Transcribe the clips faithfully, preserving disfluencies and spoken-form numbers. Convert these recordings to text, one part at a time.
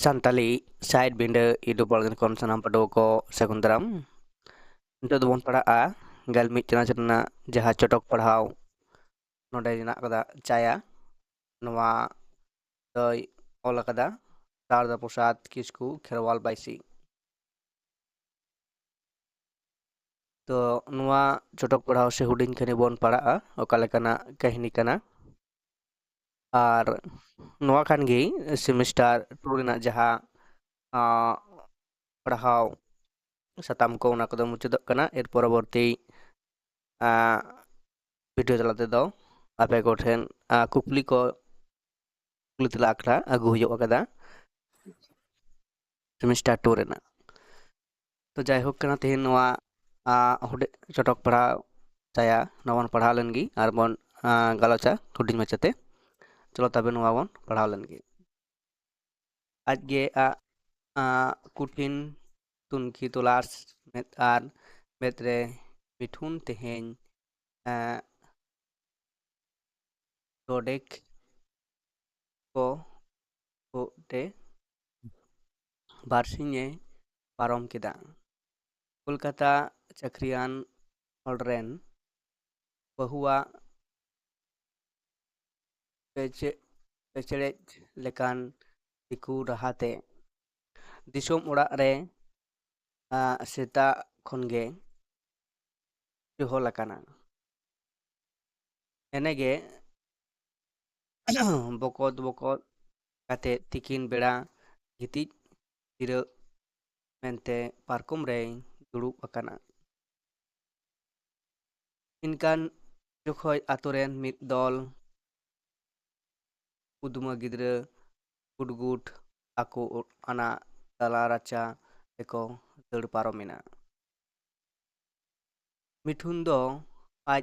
Santali side ᱵᱤᱸᱰᱟᱹ YouTube ᱯᱟᱲᱜᱟᱱ ᱠᱷᱚᱱ ᱥᱟᱱᱟᱢ ᱯᱟᱹᱴᱷᱩᱣᱟᱹ ᱠᱚ ᱥᱟᱹᱜᱩᱱ ᱫᱟᱨᱟᱢ᱾ ᱱᱤᱛᱚᱜ ᱫᱚᱵᱚᱱ ᱯᱟᱲᱦᱟᱜᱼᱟ ᱜᱮᱞ ᱢᱤᱫ ᱪᱟᱱᱟᱪ ᱨᱮᱱᱟᱜ ᱡᱟᱦᱟᱸ ᱪᱚᱴᱚᱠ ᱯᱟᱲᱦᱟᱣ ᱱᱚᱰᱮ ᱢᱮᱱᱟᱜ ᱟᱠᱟᱫᱟ ᱪᱟᱭᱟ᱾ ᱱᱚᱣᱟ ᱫᱚᱭ ᱚᱞ ᱟᱠᱟᱫᱟ ᱥᱟᱨᱫᱟ ᱯᱨᱚᱥᱟᱫᱽ ᱠᱤᱥᱠᱩ ᱠᱷᱮᱨᱣᱟᱞ ᱵᱟᱭᱥᱤ᱾ ᱛᱚ ᱱᱚᱣᱟ ᱪᱚᱴᱚᱠ ᱯᱟᱲᱦᱟᱣ ᱥᱮ ᱦᱩᱰᱤᱧ ᱠᱟᱹᱦᱱᱤ ᱵᱚᱱ ᱯᱟᱲᱦᱟᱜᱼᱟ, ᱚᱠᱟ ᱞᱮᱠᱟᱱᱟᱜ ᱠᱟᱹᱦᱱᱤ ᱠᱟᱱᱟ᱾ ᱟᱨ ᱱᱚᱣᱟ ᱠᱷᱟᱱ ᱜᱮ ᱥᱮᱢᱤᱥᱴᱟᱨ ᱴᱩ ᱨᱮᱱᱟᱜ ᱡᱟᱦᱟᱸ ᱟᱸ, ᱯᱟᱲᱦᱟᱣ ᱥᱟᱛᱟᱢ ᱠᱚ, ᱚᱱᱟ ᱠᱚᱫᱚ ᱢᱩᱪᱟᱹᱫᱚᱜ ᱠᱟᱱᱟ᱾ ᱮᱨ ᱯᱚᱨᱚᱵᱚᱨᱛᱤ ᱟᱸ, ᱵᱷᱤᱰᱤᱭᱳ ᱛᱟᱞᱟ ᱛᱮᱫᱚ ᱟᱯᱮ ᱠᱚᱴᱷᱮᱱ ᱟᱸ, ᱠᱩᱠᱞᱤ ᱠᱚ, ᱠᱩᱠᱞᱤ ᱛᱮᱞᱟ ᱟᱠᱷᱲᱟ ᱟᱹᱜᱩ ᱦᱩᱭᱩᱜ ᱠᱟᱫᱟ ᱥᱮᱢᱤᱥᱴᱟᱨ ᱴᱩ ᱨᱮᱱᱟᱜ᱾ ᱛᱚ ᱡᱟᱭᱦᱳᱠ ᱠᱟᱱᱟ, ᱛᱮᱦᱮᱧ ᱱᱚᱣᱟ ᱟᱸ, ᱦᱩᱰᱤᱧ ᱪᱚᱴᱚᱠ ᱯᱟᱲᱦᱟᱣ ᱪᱟᱭᱟ, ᱱᱚᱣᱟ ᱵᱚᱱ ᱯᱟᱲᱦᱟᱣ ᱞᱮᱱ ᱜᱮ ᱟᱨ ᱵᱚᱱ ᱟᱸ, ᱜᱟᱞᱚᱪᱟ ᱦᱩᱰᱤᱧ ᱢᱟᱪᱷᱟᱛᱮ᱾ ᱪᱚᱞᱚ ᱛᱚᱵᱮ ᱱᱚᱣᱟ ᱵᱚᱱ ᱯᱟᱲᱦᱟᱣ ᱞᱮᱱ ᱜᱮ᱾ ᱟᱡᱜᱮ ᱟᱜ ᱟᱸ, ᱠᱩᱴᱷᱤᱱ ᱛᱩᱱᱠᱷᱤ ᱛᱚᱞᱟᱥ ᱢᱮᱫ ᱟᱨ ᱢᱮᱫ ᱨᱮ ᱢᱤᱴᱷᱩᱱ ᱛᱮᱦᱮᱧ ᱟᱸ, ᱰᱚᱰᱮᱠ ᱠᱚ ᱠᱚ ᱛᱮ ᱵᱟᱨᱥᱤᱧᱮ ᱯᱟᱨᱚᱢ ᱠᱮᱫᱟ᱾ ᱠᱳᱞᱠᱟᱛᱟ ᱪᱟᱹᱠᱨᱤᱭᱟᱱ ᱦᱚᱲ ᱨᱮᱱ ᱵᱟᱹᱦᱩᱣᱟᱜ ᱯᱮᱪᱮ-, ᱯᱮᱪᱮᱲᱮᱡ ᱞᱮᱠᱟᱱ ᱫᱤᱠᱩ ᱨᱟᱦᱟᱛᱮ ᱫᱤᱥᱚᱢ ᱚᱲᱟᱜ ᱨᱮ ᱟᱸ, ᱥᱮᱛᱟᱜ ᱠᱷᱚᱱ ᱜᱮ ᱪᱚᱦᱚᱞ ᱟᱠᱟᱱᱟ᱾ ᱮᱱᱮᱜᱮ ᱵᱚᱠᱚᱛ ᱵᱚᱠᱚᱛ ᱠᱟᱛᱮ ᱛᱤᱠᱤᱱ ᱵᱮᱲᱟ ᱜᱤᱛᱤᱡ ᱡᱤᱨᱟᱹᱜ ᱢᱮᱱᱛᱮ ᱯᱟᱨᱠᱚᱢ ᱨᱮᱭ ᱫᱩᱲᱩᱵ ᱟᱠᱟᱱᱟ᱾ ᱤᱱᱠᱟᱱ ᱡᱚᱠᱷᱚᱡ ᱟᱛᱳ ᱨᱮᱱ ᱢᱤᱫ ᱫᱚᱞ ᱩᱫᱢᱟᱹ ᱜᱤᱫᱽᱨᱟᱹ ᱜᱩᱰᱜᱩᱰ ᱟᱠᱚ ᱟᱱᱟ ᱛᱟᱞᱟ ᱨᱟᱪᱟ ᱛᱮᱠᱚ ᱫᱟᱹᱲ ᱯᱟᱨᱚᱢᱮᱱᱟ᱾ ᱢᱤᱴᱷᱩᱱ ᱫᱚ ᱟᱡ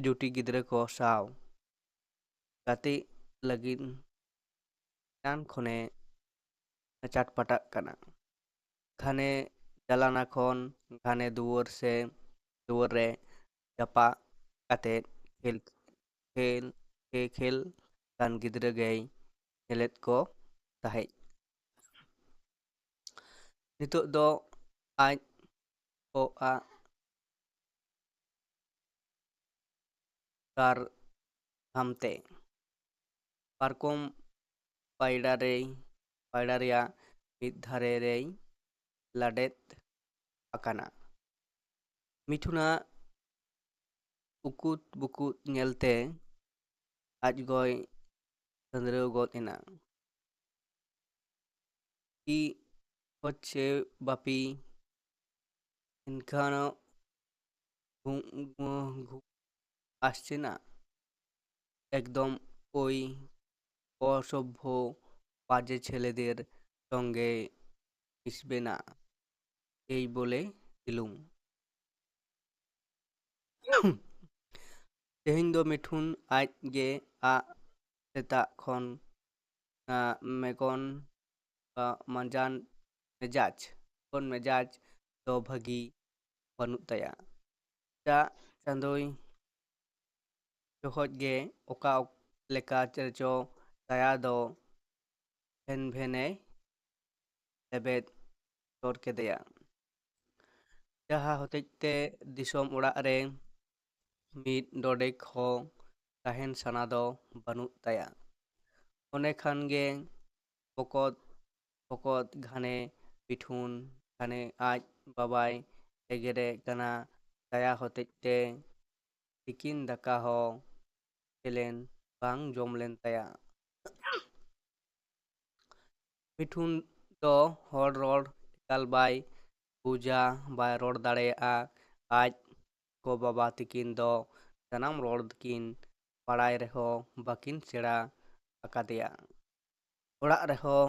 ᱡᱩᱴᱤ ᱜᱤᱫᱽᱨᱟᱹ ᱠᱚ ᱥᱟᱶ ᱜᱟᱛᱮᱜ ᱞᱟᱹᱜᱤᱫ ᱮᱱᱟᱱ ᱠᱷᱚᱱᱮ ᱪᱟᱴᱯᱟᱴᱟᱜ ᱠᱟᱱᱟ᱾ ᱜᱷᱟᱱᱮ ᱡᱟᱞᱟᱱᱟ ᱠᱷᱚᱱ ᱜᱷᱟᱱᱮ ᱫᱩᱣᱟᱹᱨ ᱥᱮ ᱫᱩᱣᱟᱹᱨ ᱨᱮ ᱡᱟᱯᱟᱜ ᱠᱟᱛᱮ ᱠᱷᱮᱞ, ᱠᱷᱮᱞ, ᱠᱷᱮ-, ᱠᱷᱮᱞ ᱠᱟᱱ ᱜᱤᱫᱽᱨᱟᱹ ᱜᱮᱭ ᱧᱮᱞᱮᱫ ᱠᱚ ᱛᱟᱦᱮᱸᱫ᱾ ᱱᱤᱛᱚᱜ ᱫᱚ ᱟᱡ ᱠᱚ ᱟᱜ ᱠᱟᱨ ᱦᱟᱢᱛᱮ ᱯᱟᱨᱠᱚᱢ ᱯᱟᱭᱲᱟ ᱨᱮᱭ, ᱯᱟᱭᱲᱟ ᱨᱮᱭᱟᱜ ᱢᱤᱫ ᱫᱷᱟᱨᱮ ᱨᱮᱭ ᱞᱟᱰᱮᱫ ᱟᱠᱟᱱᱟ᱾ ᱢᱤᱴᱷᱩᱱᱟᱜ ᱩᱠᱩᱛ ᱵᱩᱠᱩᱛ ᱧᱮᱞᱛᱮ ᱟᱡ ᱜᱚᱭ ᱥᱟᱹᱱᱫᱽᱨᱟᱹᱣ ᱜᱚᱫ ᱮᱱᱟ᱾ ᱠᱤ ᱦᱚᱪᱪᱷᱮ ᱵᱟᱯᱤ? ᱮᱱᱠᱷᱟᱱ ᱜᱷᱩ-, ᱜᱷᱩ-, ᱟᱥᱪᱮᱱᱟ? একদম ওই অসভ্য বাজে ছেলেদের সঙ্গে মিশবে না, এই বলে দিলুম। ᱛᱮᱦᱮᱧ ᱫᱚ ᱢᱤᱴᱷᱩᱱ ᱟᱡ ᱜᱮ ᱟᱜ ᱥᱮᱛᱟᱜ ᱠᱷᱚᱱ, ᱟᱜ, ᱢᱮᱜᱚᱱ, ᱟᱜ, ᱢᱟᱸᱡᱟᱱ ᱢᱮᱡᱟᱡᱽ, ᱢᱮᱜᱚᱱ ᱢᱮᱡᱟᱡᱽ ᱫᱚ ᱵᱷᱟᱹᱜᱤ ᱵᱟᱹᱱᱩᱜ ᱛᱟᱭᱟ᱾ ᱮᱴᱟᱜ ᱪᱟᱸᱫᱳᱭ ᱡᱚᱦᱚᱡ ᱜᱮ ᱚᱠᱟ ᱚᱠ-, ᱞᱮᱠᱟ ᱨᱮᱪᱚ ᱫᱟᱭᱟ ᱫᱚ ᱵᱷᱮᱱ ᱵᱷᱮᱱᱮ ᱞᱮᱵᱮᱫ ᱥᱚᱫᱚᱨ ᱠᱮᱫᱮᱭᱟ᱾ ᱡᱟᱦᱟᱸ ᱦᱚᱛᱮᱡ ᱛᱮ ᱫᱤᱥᱚᱢ ᱚᱲᱟᱜ ᱨᱮ ᱢᱤᱫ ᱰᱚᱰᱮᱠ ᱦᱚᱸ ᱛᱟᱦᱮᱱ ᱥᱟᱱᱟ ᱫᱚ ᱵᱟᱹᱱᱩᱜ ᱛᱟᱭᱟ᱾ ᱚᱱᱮ ᱠᱷᱟᱱ ᱜᱮ ᱯᱚᱠᱚᱛ ᱯᱚᱠᱚᱛ ᱜᱷᱟᱱᱮ ᱢᱤᱴᱷᱩᱱ, ᱜᱷᱟᱱᱮ ᱟᱡ ᱵᱟᱵᱟᱭ ᱮᱜᱮᱨᱮ ᱠᱟᱱᱟ᱾ ᱫᱟᱭᱟ ᱦᱚᱛᱮᱡ ᱛᱮ ᱛᱤᱠᱤᱱ ᱫᱟᱠᱟ ᱦᱚᱸ ᱪᱮᱞᱮᱱ ᱵᱟᱝ ᱡᱚᱢ ᱞᱮᱱ ᱛᱟᱭᱟ᱾ ᱢᱤᱴᱷᱩᱱ ᱫᱚ ᱦᱚᱲ ᱨᱚᱲ ᱮᱠᱟᱞ ᱵᱟᱭ ᱵᱩᱡᱟ, ᱵᱟᱭ ᱨᱚᱲ ᱫᱟᱲᱮᱭᱟᱜᱼᱟ᱾ ᱟᱡ ᱜᱚ ᱵᱟᱵᱟ ᱛᱤᱠᱤᱱ ᱫᱚ ᱥᱟᱱᱟᱢ ᱨᱚᱲ ᱠᱤᱱ ᱵᱟᱲᱟᱭ ᱨᱮᱦᱚᱸ ᱵᱟᱹᱠᱤᱱ ᱥᱮᱬᱟ ᱟᱠᱟᱫᱮᱭᱟ᱾ ᱚᱲᱟᱜ ᱨᱮᱦᱚᱸ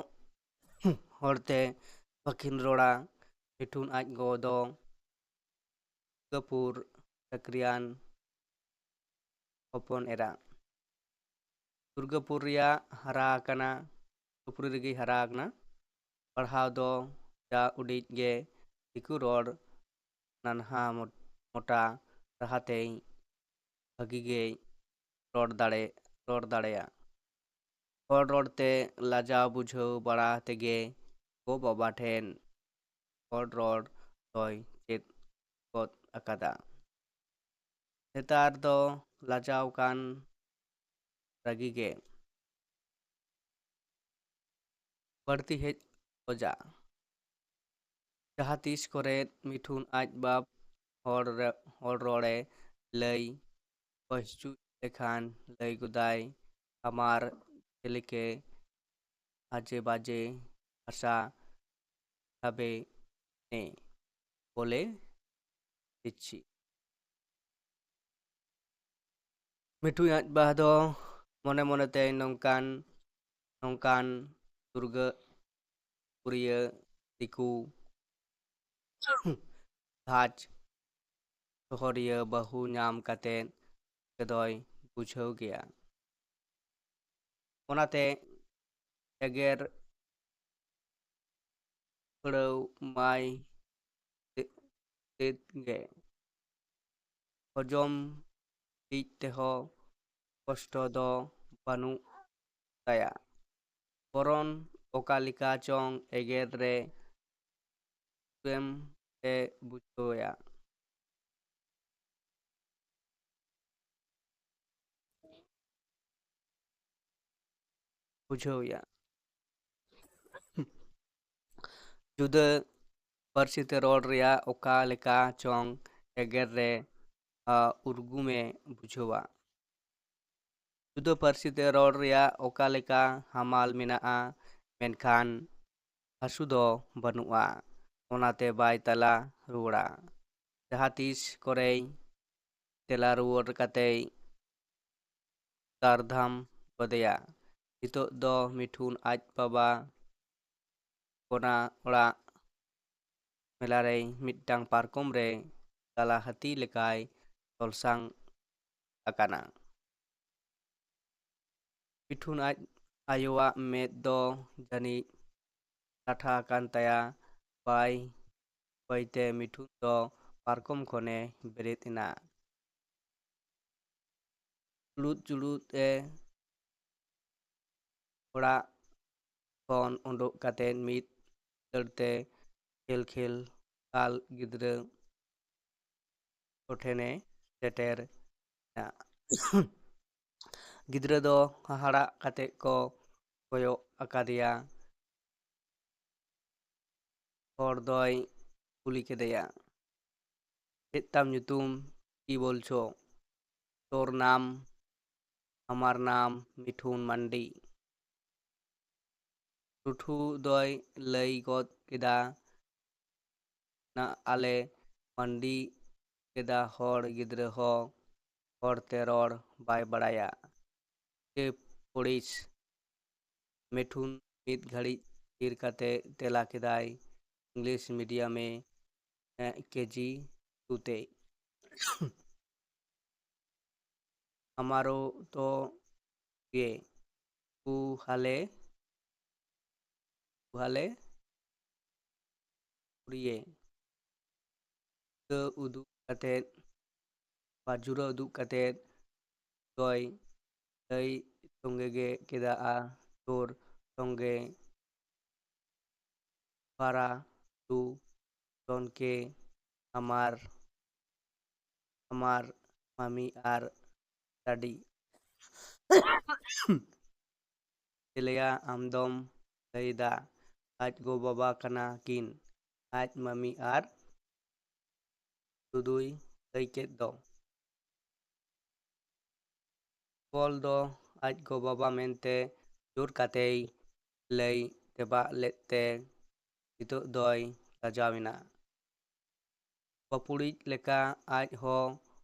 ᱦᱚᱲᱛᱮ ᱵᱟᱹᱠᱤᱱ ᱨᱚᱲᱟ᱾ ᱢᱤᱴᱷᱩᱱ ᱟᱡ ᱜᱚ ᱫᱚ ᱫᱩᱨᱜᱟᱹᱯᱩᱨ ᱪᱟᱹᱠᱨᱤᱭᱟᱱ ᱦᱚᱯᱚᱱ ᱮᱨᱟ᱾ ᱫᱩᱨᱜᱟᱹᱯᱩᱨ ᱨᱮᱭᱟᱜ ᱦᱟᱨᱟ ᱟᱠᱟᱱᱟ, ᱫᱩᱨᱜᱟᱹᱯᱩᱨ ᱨᱮᱜᱮᱭ ᱦᱟᱨᱟ ᱟᱠᱟᱱᱟ᱾ ᱯᱟᱲᱦᱟᱣ ᱫᱚ ᱡᱟ ᱩᱰᱤᱡ ᱜᱮ ᱫᱤᱠᱩ ᱨᱚᱲ ᱱᱟᱱᱦᱟ ᱢᱚ-, ᱢᱚᱴᱟ ᱨᱟᱦᱟ ᱛᱮᱭ ᱵᱷᱟᱹᱜᱤ ᱜᱮᱭ ᱨᱚᱲ ᱫᱟᱲᱮ-, ᱨᱚᱲ ᱫᱟᱲᱮᱭᱟᱜᱼᱟ᱾ ᱦᱚᱲ ᱨᱚᱲ ᱛᱮ ᱞᱟᱡᱟᱣ ᱵᱩᱡᱷᱟᱹᱣ ᱵᱟᱲᱟ ᱛᱮᱜᱮ ᱜᱚ ᱵᱟᱵᱟ ᱴᱷᱮᱱ ᱦᱚᱲ ᱨᱚᱲ ᱫᱚᱭ ᱪᱮᱫ ᱜᱚᱫ ᱟᱠᱟᱫᱟ᱾ ᱱᱮᱛᱟᱨ ᱫᱚ ᱞᱟᱡᱟᱣ ᱠᱟᱱ ᱨᱟᱹᱜᱤ ᱜᱮ ᱵᱟᱹᱲᱛᱤ ᱦᱮᱡ ᱚᱡᱟ᱾ ᱡᱟᱦᱟᱸ ᱛᱤᱥ ᱠᱚᱨᱮ ᱢᱤᱴᱷᱩᱱ ᱟᱡ ᱵᱟᱯ ᱦᱚᱲ ᱨᱮ-, ᱦᱚᱲ ᱨᱚᱲᱮ ᱞᱟᱹᱭ ᱯᱟᱹᱦᱪᱩᱡ ᱞᱮᱠᱷᱟᱱ ᱞᱟᱹᱭ ᱜᱚᱫᱟᱭ, "ᱦᱟᱢᱟᱨ ᱡᱮᱞᱮᱠᱮ ᱟᱡᱮ ᱵᱟᱡᱮ ᱵᱷᱟᱥᱟ ᱠᱷᱟᱵᱮ ᱱᱮ ᱵᱚᱞᱮ ᱫᱤᱪᱷᱤ᱾" ᱢᱤᱴᱷᱩ ᱟᱡ ᱵᱟ ᱫᱚ ᱢᱚᱱᱮ ᱢᱚᱱᱮᱛᱮ ᱱᱚᱝᱠᱟᱱ, ᱱᱚᱝᱠᱟᱱ ᱫᱩᱨᱜᱟᱹ ᱯᱩᱨᱤᱭᱟᱹ ᱫᱤᱠᱩ ᱫᱷᱟᱡᱽ ᱥᱚᱦᱚᱨᱤᱭᱟᱹ ᱵᱟᱹᱦᱩ ᱧᱟᱢ ᱠᱟᱛᱮ ᱫᱚᱭ ᱵᱩᱡᱷᱟᱹᱣ ᱜᱮᱭᱟ᱾ ᱚᱱᱟᱛᱮ ᱮᱜᱮᱨ ᱯᱷᱟᱹᱲᱟᱹᱣ ᱢᱟᱭ ᱛᱮᱫ ᱜᱮ᱾ ᱦᱚᱡᱚᱢ ᱞᱟᱹᱜᱤᱫ ᱛᱮᱦᱚᱸ ᱠᱚᱥᱴᱚ ᱫᱚ ᱵᱟᱹᱱᱩᱜ ᱛᱟᱭᱟ᱾ ᱵᱚᱨᱚᱱ ᱚᱠᱟ ᱞᱮᱠᱟ ᱪᱚᱝ ᱮᱜᱮᱨ ᱨᱮ ᱮᱢ ᱮ ᱵᱩᱡᱷᱟᱹᱣᱟ᱾ ᱵᱩᱡᱷᱟᱹᱣᱮᱭᱟ᱾ ᱡᱩᱫᱟᱹ ᱯᱟᱹᱨᱥᱤ ᱛᱮ ᱨᱚᱲ ᱨᱮᱭᱟᱜ ᱚᱠᱟ ᱞᱮᱠᱟ ᱪᱚᱝ ᱮᱜᱮᱨ ᱨᱮ, ᱟ, ᱩᱨᱜᱩᱢᱮ ᱵᱩᱡᱷᱟᱹᱣᱟ᱾ ᱡᱩᱫᱟᱹ ᱯᱟᱹᱨᱥᱤ ᱛᱮ ᱨᱚᱲ ᱨᱮᱭᱟᱜ ᱚᱠᱟ ᱞᱮᱠᱟ ᱦᱟᱢᱟᱞ ᱢᱮᱱᱟᱜᱼᱟ, ᱢᱮᱱᱠᱷᱟᱱ ᱦᱟᱹᱥᱩ ᱫᱚ ᱵᱟᱹᱱᱩᱜᱼᱟ᱾ ᱚᱱᱟᱛᱮ ᱵᱟᱭ ᱛᱟᱞᱟ ᱨᱩᱣᱟᱹᱲᱟ᱾ ᱡᱟᱦᱟᱸ ᱛᱤᱥ ᱠᱚᱨᱮᱭ ᱛᱮᱞᱟ ᱨᱩᱣᱟᱹᱲ ᱠᱟᱛᱮᱭ ᱛᱟᱨᱫᱷᱟᱢ ᱜᱚᱫᱮᱭᱟ᱾ ᱱᱤᱛᱚᱜ ᱫᱚ ᱢᱤᱴᱷᱩᱱ ᱟᱡ ᱵᱟᱵᱟ ᱠᱚᱱᱟ ᱚᱲᱟᱜ ᱢᱮᱞᱟ ᱨᱮ ᱢᱤᱫᱴᱟᱝ ᱯᱟᱨᱠᱚᱢ ᱨᱮ ᱛᱟᱞᱟ ᱦᱟᱹᱛᱤ ᱞᱮᱠᱟᱭ ᱛᱚᱞᱥᱟᱝ ᱟᱠᱟᱱᱟ᱾ ᱢᱤᱴᱷᱩᱱ ᱟᱡ ᱟᱭᱳᱣᱟᱜ ᱢᱮᱫ ᱫᱚ ᱡᱟᱹᱱᱤᱡ ᱞᱟᱴᱷᱟ ᱟᱠᱟᱱ ᱛᱟᱭᱟ᱾ ᱵᱟᱹᱭ ᱵᱟᱹᱭᱛᱮ ᱢᱤᱴᱷᱩᱱ ᱫᱚ ᱯᱟᱨᱠᱚᱢ ᱠᱷᱚᱱᱮ ᱵᱮᱨᱮᱫ ᱮᱱᱟ᱾ ᱪᱩᱲᱩᱫ ᱪᱩᱲᱩᱫ ᱮ ᱚᱲᱟᱜ ᱠᱷᱚᱱ ᱩᱰᱩᱠ ᱠᱟᱛᱮ ᱢᱤᱫ ᱫᱟᱹᱲᱛᱮ ᱠᱷᱮᱞ ᱠᱷᱮᱞ ᱠᱟᱞ ᱜᱤᱫᱽᱨᱟᱹ ᱠᱚᱴᱷᱮᱱᱮ ᱥᱮᱴᱮᱨ ᱮᱱᱟ᱾ ᱜᱤᱫᱽᱨᱟᱹ ᱫᱚ ᱦᱟᱦᱟᱲᱟᱜ ᱠᱟᱛᱮ ᱠᱚ ᱠᱚᱭᱚᱜ ᱟᱠᱟᱫᱮᱭᱟ᱾ ᱦᱚᱲ ᱫᱚᱭ ᱠᱩᱞᱤ ᱠᱮᱫᱮᱭᱟ, "ᱪᱮᱫ ᱛᱟᱢ ᱧᱩᱛᱩᱢ? ᱠᱤ ᱵᱚᱞᱪᱷᱚ? ᱛᱳᱨ ᱱᱟᱢ?" "ᱟᱢᱟᱨ ᱱᱟᱢ ᱢᱤᱴᱷᱩᱱ ᱢᱟᱱᱰᱤ᱾" ᱴᱩᱴᱷᱩ ᱫᱚᱭ ᱞᱟᱹᱭ ᱜᱚᱫ ᱠᱮᱫᱟ, "ᱱᱟ ᱟᱞᱮ ᱢᱟᱱᱰᱤ ᱠᱮᱫᱟ ᱦᱚᱲ ᱜᱤᱫᱽᱨᱟᱹ ᱦᱚᱸ ᱦᱚᱲ ᱛᱮ ᱨᱚᱲ ᱵᱟᱭ ᱵᱟᱲᱟᱭᱟ᱾" ᱮ ᱯᱚᱲᱤᱥ, ᱢᱤᱴᱷᱩᱱ ᱢᱤᱫ ᱜᱷᱟᱹᱲᱤᱡ ᱛᱷᱤᱨ ᱠᱟᱛᱮ ᱛᱮᱞᱟ ᱠᱮᱫᱟᱭ, "ᱤᱝᱞᱤᱥ ᱢᱤᱰᱤᱭᱟᱢ ᱮ, ᱮ, ᱠᱮᱡᱤ ᱴᱩ ᱛᱮ᱾" ᱟᱢᱟᱨᱳ ᱛᱚ ᱜᱮ, ᱠᱩ ᱦᱟᱞᱮ, ᱠᱩ ᱦᱟᱞᱮ ᱯᱩᱨᱤᱭᱮ᱾ ᱡᱩᱨᱟᱹ ᱩᱫᱩᱜ ᱠᱟᱛᱮ, ᱵᱟ ᱡᱩᱨᱟᱹ ᱩᱫᱩᱜ ᱠᱟᱛᱮ ᱫᱚᱭ ᱞᱟᱹᱭ ᱛᱚᱸᱜᱮ ᱜᱮ ᱠᱮᱫᱟ, ᱟ, ᱛᱳᱨ ᱛᱚᱸᱜᱮ ᱯᱟᱨᱟ ᱫᱩ ᱛᱚᱱᱠᱮ ᱟᱢᱟᱨ, ᱟᱢᱟᱨ ᱢᱟᱢᱤ ᱟᱨ ᱰᱟᱰᱤ᱾ ᱪᱮᱞᱮᱭᱟ, ᱟᱢ ᱫᱚᱢ ᱞᱟᱹᱭᱫᱟ, ᱟᱡ ᱜᱚ ᱵᱟᱵᱟ ᱠᱟᱱᱟ ᱠᱤᱱ, ᱟᱡ ᱢᱟᱢᱤ ᱟᱨ ᱫᱩᱫᱩᱭ ᱞᱟᱹᱭ ᱠᱮᱫ ᱫᱚ᱾ ᱯᱚᱞ ᱫᱚ ᱟᱡ ᱜᱚ ᱵᱟᱵᱟ ᱢᱮᱱᱛᱮ ᱡᱳᱨ ᱠᱟᱛᱮᱭ ᱞᱟᱹᱭ ᱛᱮᱵᱟᱜ ᱞᱮᱫ ᱛᱮ ᱱᱤᱛᱚᱜ ᱫᱚᱭ ᱞᱟᱡᱟᱣ ᱮᱱᱟ᱾ ᱵᱟᱹᱯᱩᱲᱤᱡ ᱞᱮᱠᱟ ᱟᱡ ᱦᱚᱸ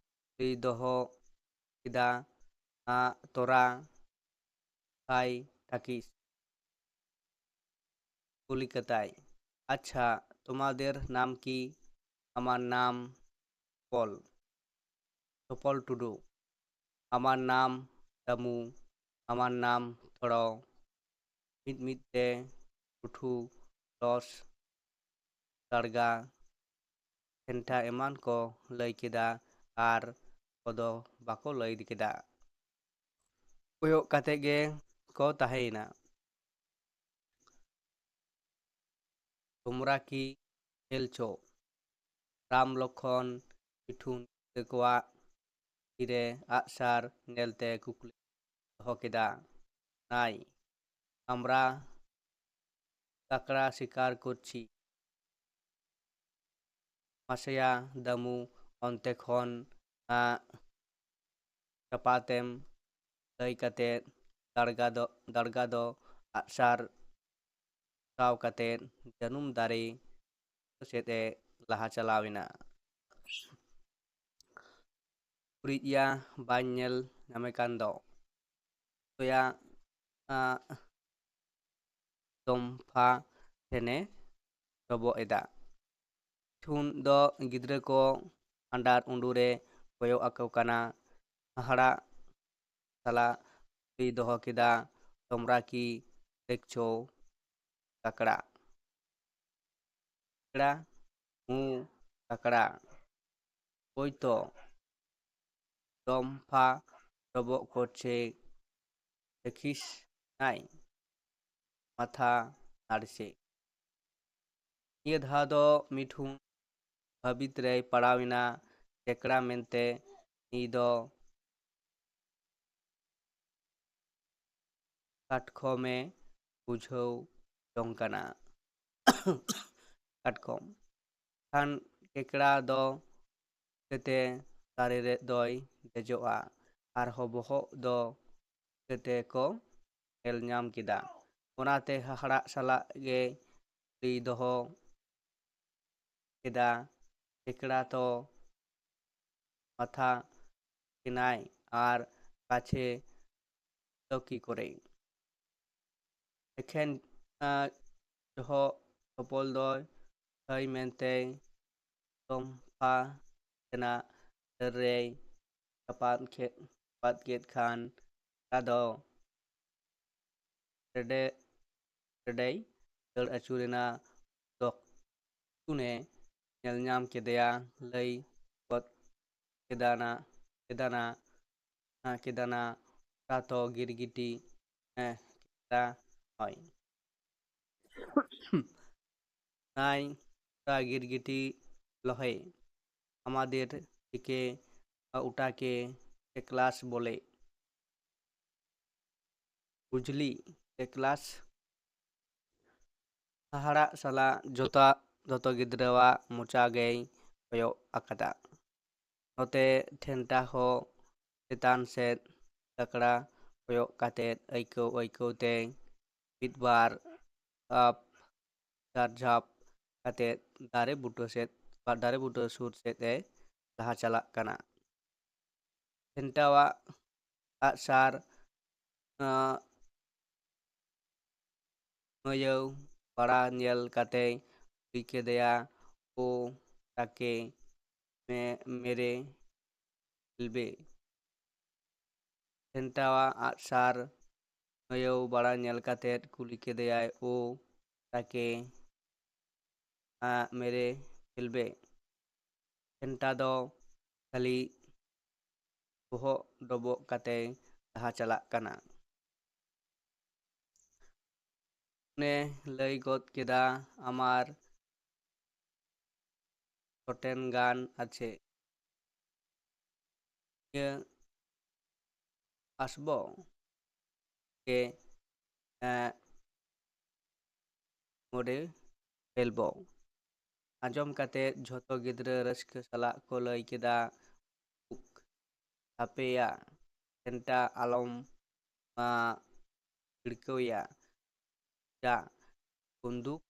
ᱞᱟᱹᱭ ᱫᱚᱦᱚ ᱠᱮᱫᱟ, ᱟ, ᱛᱚᱨᱟ ᱟᱭ ᱴᱟᱠᱤᱥ᱾ ᱠᱩᱞᱤ ᱠᱮᱫᱟᱭ, "ᱟᱪᱪᱷᱟ, তোমাদের নাম কি?" "আমার নাম পল, ᱥᱚᱯᱚᱞ ᱴᱩᱰᱩ᱾ আমার নাম দামু, আমার নাম থড়᱾" ᱢᱤᱫ ᱢᱤᱫ ᱛᱮ ᱴᱩᱴᱷᱩ, ᱞᱚᱥ, ᱥᱟᱲᱜᱟ, ᱴᱷᱮᱱᱴᱟ ᱮᱢᱟᱱ ᱠᱚ ᱞᱟᱹᱭ ᱠᱮᱫᱟ ᱟᱨ ᱠᱚᱫᱚ ᱵᱟᱠᱚ ᱞᱟᱹᱭ ᱠᱮᱫᱟ᱾ ᱠᱚᱭᱚᱜ ᱠᱟᱛᱮ ᱜᱮ ᱠᱚ ᱛᱟᱦᱮᱸᱭᱮᱱᱟ᱾ ᱛᱩᱢᱨᱟ ᱠᱤ ᱠᱷᱮᱞ ᱪᱚ? ᱨᱟᱢ ᱞᱚᱠᱷᱚᱱ ᱢᱤᱴᱷᱩᱱ ᱜᱤᱫᱽᱨᱟᱹ ᱠᱚᱣᱟᱜ ᱛᱤᱨᱮ ᱟᱜᱼᱥᱟᱨ ᱧᱮᱞᱛᱮ ᱠᱩᱠᱞᱤ ᱫᱚᱦᱚ ᱠᱮᱫᱟ, ᱱᱟᱭ, ᱟᱢᱨᱟ ᱠᱟᱠᱲᱟ ᱥᱤᱠᱟᱨ ᱠᱚᱨᱪᱷᱤ᱾ ᱢᱟᱥᱮᱭᱟ ᱫᱟᱢᱩ, ᱚᱱᱛᱮ ᱠᱷᱚᱱ ᱟᱜ ᱪᱟᱯᱟᱛᱮᱢ ᱞᱟᱹᱭ ᱠᱟᱛᱮ ᱫᱟᱲᱜᱟ ᱫᱚ, ᱫᱟᱲᱜᱟ ᱫᱚ ᱟᱜᱼᱥᱟᱨ ᱥᱟᱵ ᱠᱟᱛᱮ ᱡᱟᱹᱱᱩᱢ ᱫᱟᱨᱮ ᱥᱮᱫ ᱮ ᱞᱟᱦᱟ ᱪᱟᱞᱟᱣ ᱮᱱᱟ᱾ ᱩᱨᱤᱡ ᱭᱟ ᱵᱟᱹᱧ ᱧᱮᱞ ᱧᱟᱢᱮ ᱠᱟᱱ ᱫᱚ᱾ ᱛᱚᱭᱟ, ᱟᱜ, ᱫᱚᱢᱯᱷᱟ ᱴᱷᱮᱱᱮ ᱰᱚᱵᱚᱜ ᱮᱫᱟ᱾ ᱢᱤᱴᱷᱩᱱ ᱫᱚ ᱜᱤᱫᱽᱨᱟᱹ ᱠᱚ ᱦᱟᱸᱰᱟᱨ ᱩᱸᱰᱩᱨᱮ ᱠᱚᱭᱚᱜ ᱟᱠᱚ ᱠᱟᱱᱟ᱾ ᱦᱟᱦᱟᱲᱟᱜ ᱥᱟᱞᱟᱜ ᱠᱩᱠᱞᱤ ᱫᱚᱦᱚ ᱠᱮᱫᱟ, ᱛᱚᱢᱨᱟ ᱠᱤ ᱞᱮᱠᱪᱚ ᱠᱟᱠᱲᱟ? ᱠᱟᱠᱲᱟ, ᱦᱩᱸ, ᱠᱟᱠᱲᱟ᱾ ᱦᱳᱭᱛᱚ, ᱫᱚᱢᱯᱷᱟ ᱰᱚᱵᱚᱜ ᱠᱚᱨᱪᱷᱮ ᱫᱮᱠᱷᱤᱥ ᱱᱟᱭ ᱢᱟᱛᱷᱟ ᱱᱟᱲᱥᱮ᱾ ᱱᱤᱭᱟᱹ ᱫᱷᱟᱣ ᱫᱚ ᱢᱤᱴᱷᱩᱱ ᱦᱟᱹᱵᱤᱛ ᱨᱮᱭ ᱯᱟᱲᱟᱣ ᱮᱱᱟ᱾ ᱠᱮᱠᱲᱟ ᱢᱮᱱᱛᱮ ᱱᱩᱭ ᱫᱚ ᱠᱟᱴᱠᱚᱢᱮ ᱵᱩᱡᱷᱟᱹᱣ ᱡᱚᱝ ᱠᱟᱱᱟ᱾ ᱠᱟᱴᱠᱚᱢ᱾ ᱠᱷᱟᱱ ᱠᱮᱠᱲᱟ ᱫᱚ ᱪᱤᱠᱟᱹᱛᱮ ᱫᱟᱨᱮ ᱨᱮ ᱫᱚᱭ ᱫᱮᱡᱚᱜᱼᱟ? ᱟᱨᱦᱚᱸ ᱵᱚᱦᱚᱜ ᱫᱚ ᱪᱤᱠᱟᱹᱛᱮ ᱠᱚ ᱧᱮᱞ ᱧᱟᱢ ᱠᱮᱫᱟ? ᱚᱱᱟᱛᱮ ᱦᱟᱦᱟᱲᱟᱜ ᱥᱟᱞᱟᱜ ᱜᱮ ᱠᱩᱠᱞᱤ ᱫᱚᱦᱚ ᱠᱮᱫᱟ, ᱠᱮᱠᱲᱟ ᱛᱚ ᱢᱟᱛᱷᱟ ᱠᱮᱱᱟᱭ ᱟᱨ ᱠᱟᱪᱷᱮ ᱫᱚ ᱠᱤ ᱠᱚᱨᱮ? ᱮᱠᱷᱮᱱ, ᱟᱸ, ᱡᱚᱦᱚᱜ ᱪᱚᱯᱚᱞ ᱫᱚᱭ ᱦᱟᱹᱭ ᱢᱮᱱᱛᱮᱭ ᱛᱚᱢᱯᱷᱟ ᱨᱮᱱᱟᱜ ᱰᱟᱹᱨ ᱨᱮᱭ ᱪᱟᱯᱟᱫ ᱠᱮᱫ, ᱪᱟᱯᱟᱫ ᱠᱮᱫ ᱠᱷᱟᱱ ᱟᱫᱚ ᱨᱮᱰᱮ-, ᱨᱮᱰᱮᱭ ᱫᱟᱹᱲ ᱟᱹᱪᱩᱨᱮᱱᱟ᱾ ᱫᱚᱠᱛᱩᱱᱮ ᱧᱮᱞ ᱧᱟᱢ ᱠᱮᱫᱮᱭᱟ, ᱞᱟᱹᱭ ᱜᱚᱫ ᱠᱮᱫᱟᱱᱟ, ᱠᱮᱫᱟᱱᱟ, ᱠᱮᱫᱟᱱᱟ, ᱚᱱᱟ ᱛᱚ ᱜᱤᱨᱜᱤᱴᱤ, ᱦᱮᱸ, ᱠᱮᱫᱟ, ᱦᱳᱭ᱾ নাই, ওটা গিরগিটি লহে। আমাদের দিকে, আহ, ওটাকে একলাস বলে। বুঝলি, একলাস? ᱦᱟᱦᱟᱲᱟᱜ ᱥᱟᱞᱟᱜ ᱡᱚᱛᱚ, ᱡᱚᱛᱚ ᱜᱤᱫᱽᱨᱟᱹᱣᱟᱜ ᱢᱚᱪᱟ ᱜᱮᱭ ᱠᱚᱭᱚᱜ ᱟᱠᱟᱫᱟ᱾ ᱱᱚᱛᱮ ᱴᱷᱮᱱᱴᱟ ᱦᱚᱸ ᱪᱮᱛᱟᱱ ᱥᱮᱫ ᱛᱟᱠᱲᱟ ᱠᱚᱭᱚᱜ ᱠᱟᱛᱮᱫ ᱟᱹᱭᱠᱟᱹᱣ ᱟᱹᱭᱠᱟᱹᱣ ᱛᱮ ᱢᱤᱫ ᱵᱟᱨ ᱟᱯ ᱡᱟᱨᱡᱷᱟᱯ ᱠᱟᱛᱮᱫ ᱫᱟᱨᱮ ᱵᱩᱴᱟᱹ ᱥᱮᱫ, ᱫᱟᱨᱮ ᱵᱩᱴᱟᱹ ᱥᱩᱨ ᱥᱮᱫ ᱮ ᱞᱟᱦᱟ ᱪᱟᱞᱟᱜ ᱠᱟᱱᱟ᱾ ᱴᱷᱮᱱᱴᱟᱣᱟᱜ ᱟᱜᱼᱥᱟᱨ, ᱟᱸ, ᱢᱟᱹᱭᱟᱹᱣ ᱵᱟᱲᱟ ᱧᱮᱞ ᱠᱟᱛᱮᱭ ᱠᱩᱞᱤ ᱠᱮᱫᱮᱭᱟ, "ᱳ ᱛᱟᱠᱮ, ᱢᱮ-, ᱢᱮᱨᱮ ᱯᱷᱮᱞᱵᱮ?" ᱴᱷᱮᱱᱴᱟᱣᱟᱜ ᱟᱜᱼᱥᱟᱨ ᱢᱟᱹᱭᱟᱹᱣ ᱵᱟᱲᱟ ᱧᱮᱞ ᱠᱟᱛᱮᱫ ᱠᱩᱞᱤ ᱠᱮᱫᱮᱭᱟᱭ, "ᱳ ᱛᱟᱠᱮ, ᱟᱸ, ᱢᱮᱨᱮ ᱯᱷᱮᱞᱵᱮ?" ᱴᱷᱮᱱᱴᱟ ᱫᱚ ᱠᱷᱟᱹᱞᱤ ᱵᱚᱦᱚᱜ ᱰᱚᱵᱚᱜ ᱠᱟᱛᱮᱭ ᱞᱟᱦᱟ ᱪᱟᱞᱟᱜ ᱠᱟᱱᱟ᱾ ᱩᱱᱤ ᱞᱟᱹᱭ ᱜᱚᱫ ᱠᱮᱫᱟ, "ᱟᱢᱟᱨ ᱴᱷᱚᱴᱮᱱ ᱜᱟᱱ ᱟᱪᱷᱮ, ᱤᱭᱟᱹ ᱟᱥᱵᱚ ᱜᱮ, ᱮᱸ, ᱢᱚᱨᱮ ᱯᱷᱮᱞᱵᱚ?" ᱟᱸᱡᱚᱢ ᱠᱟᱛᱮ ᱡᱷᱚᱛᱚ ᱜᱤᱫᱽᱨᱟᱹ ᱨᱟᱹᱥᱠᱟᱹ ᱥᱟᱞᱟᱜ ᱠᱚ ᱞᱟᱹᱭ ᱠᱮᱫᱟ, "ᱩᱠ, ᱦᱟᱯᱮᱭᱟ, ᱴᱷᱮᱱᱴᱟ ᱟᱞᱚᱢ, ᱟᱸ, ᱵᱷᱤᱲᱠᱟᱹᱣᱮᱭᱟ, ᱡᱟ ᱵᱚᱱᱫᱩᱠ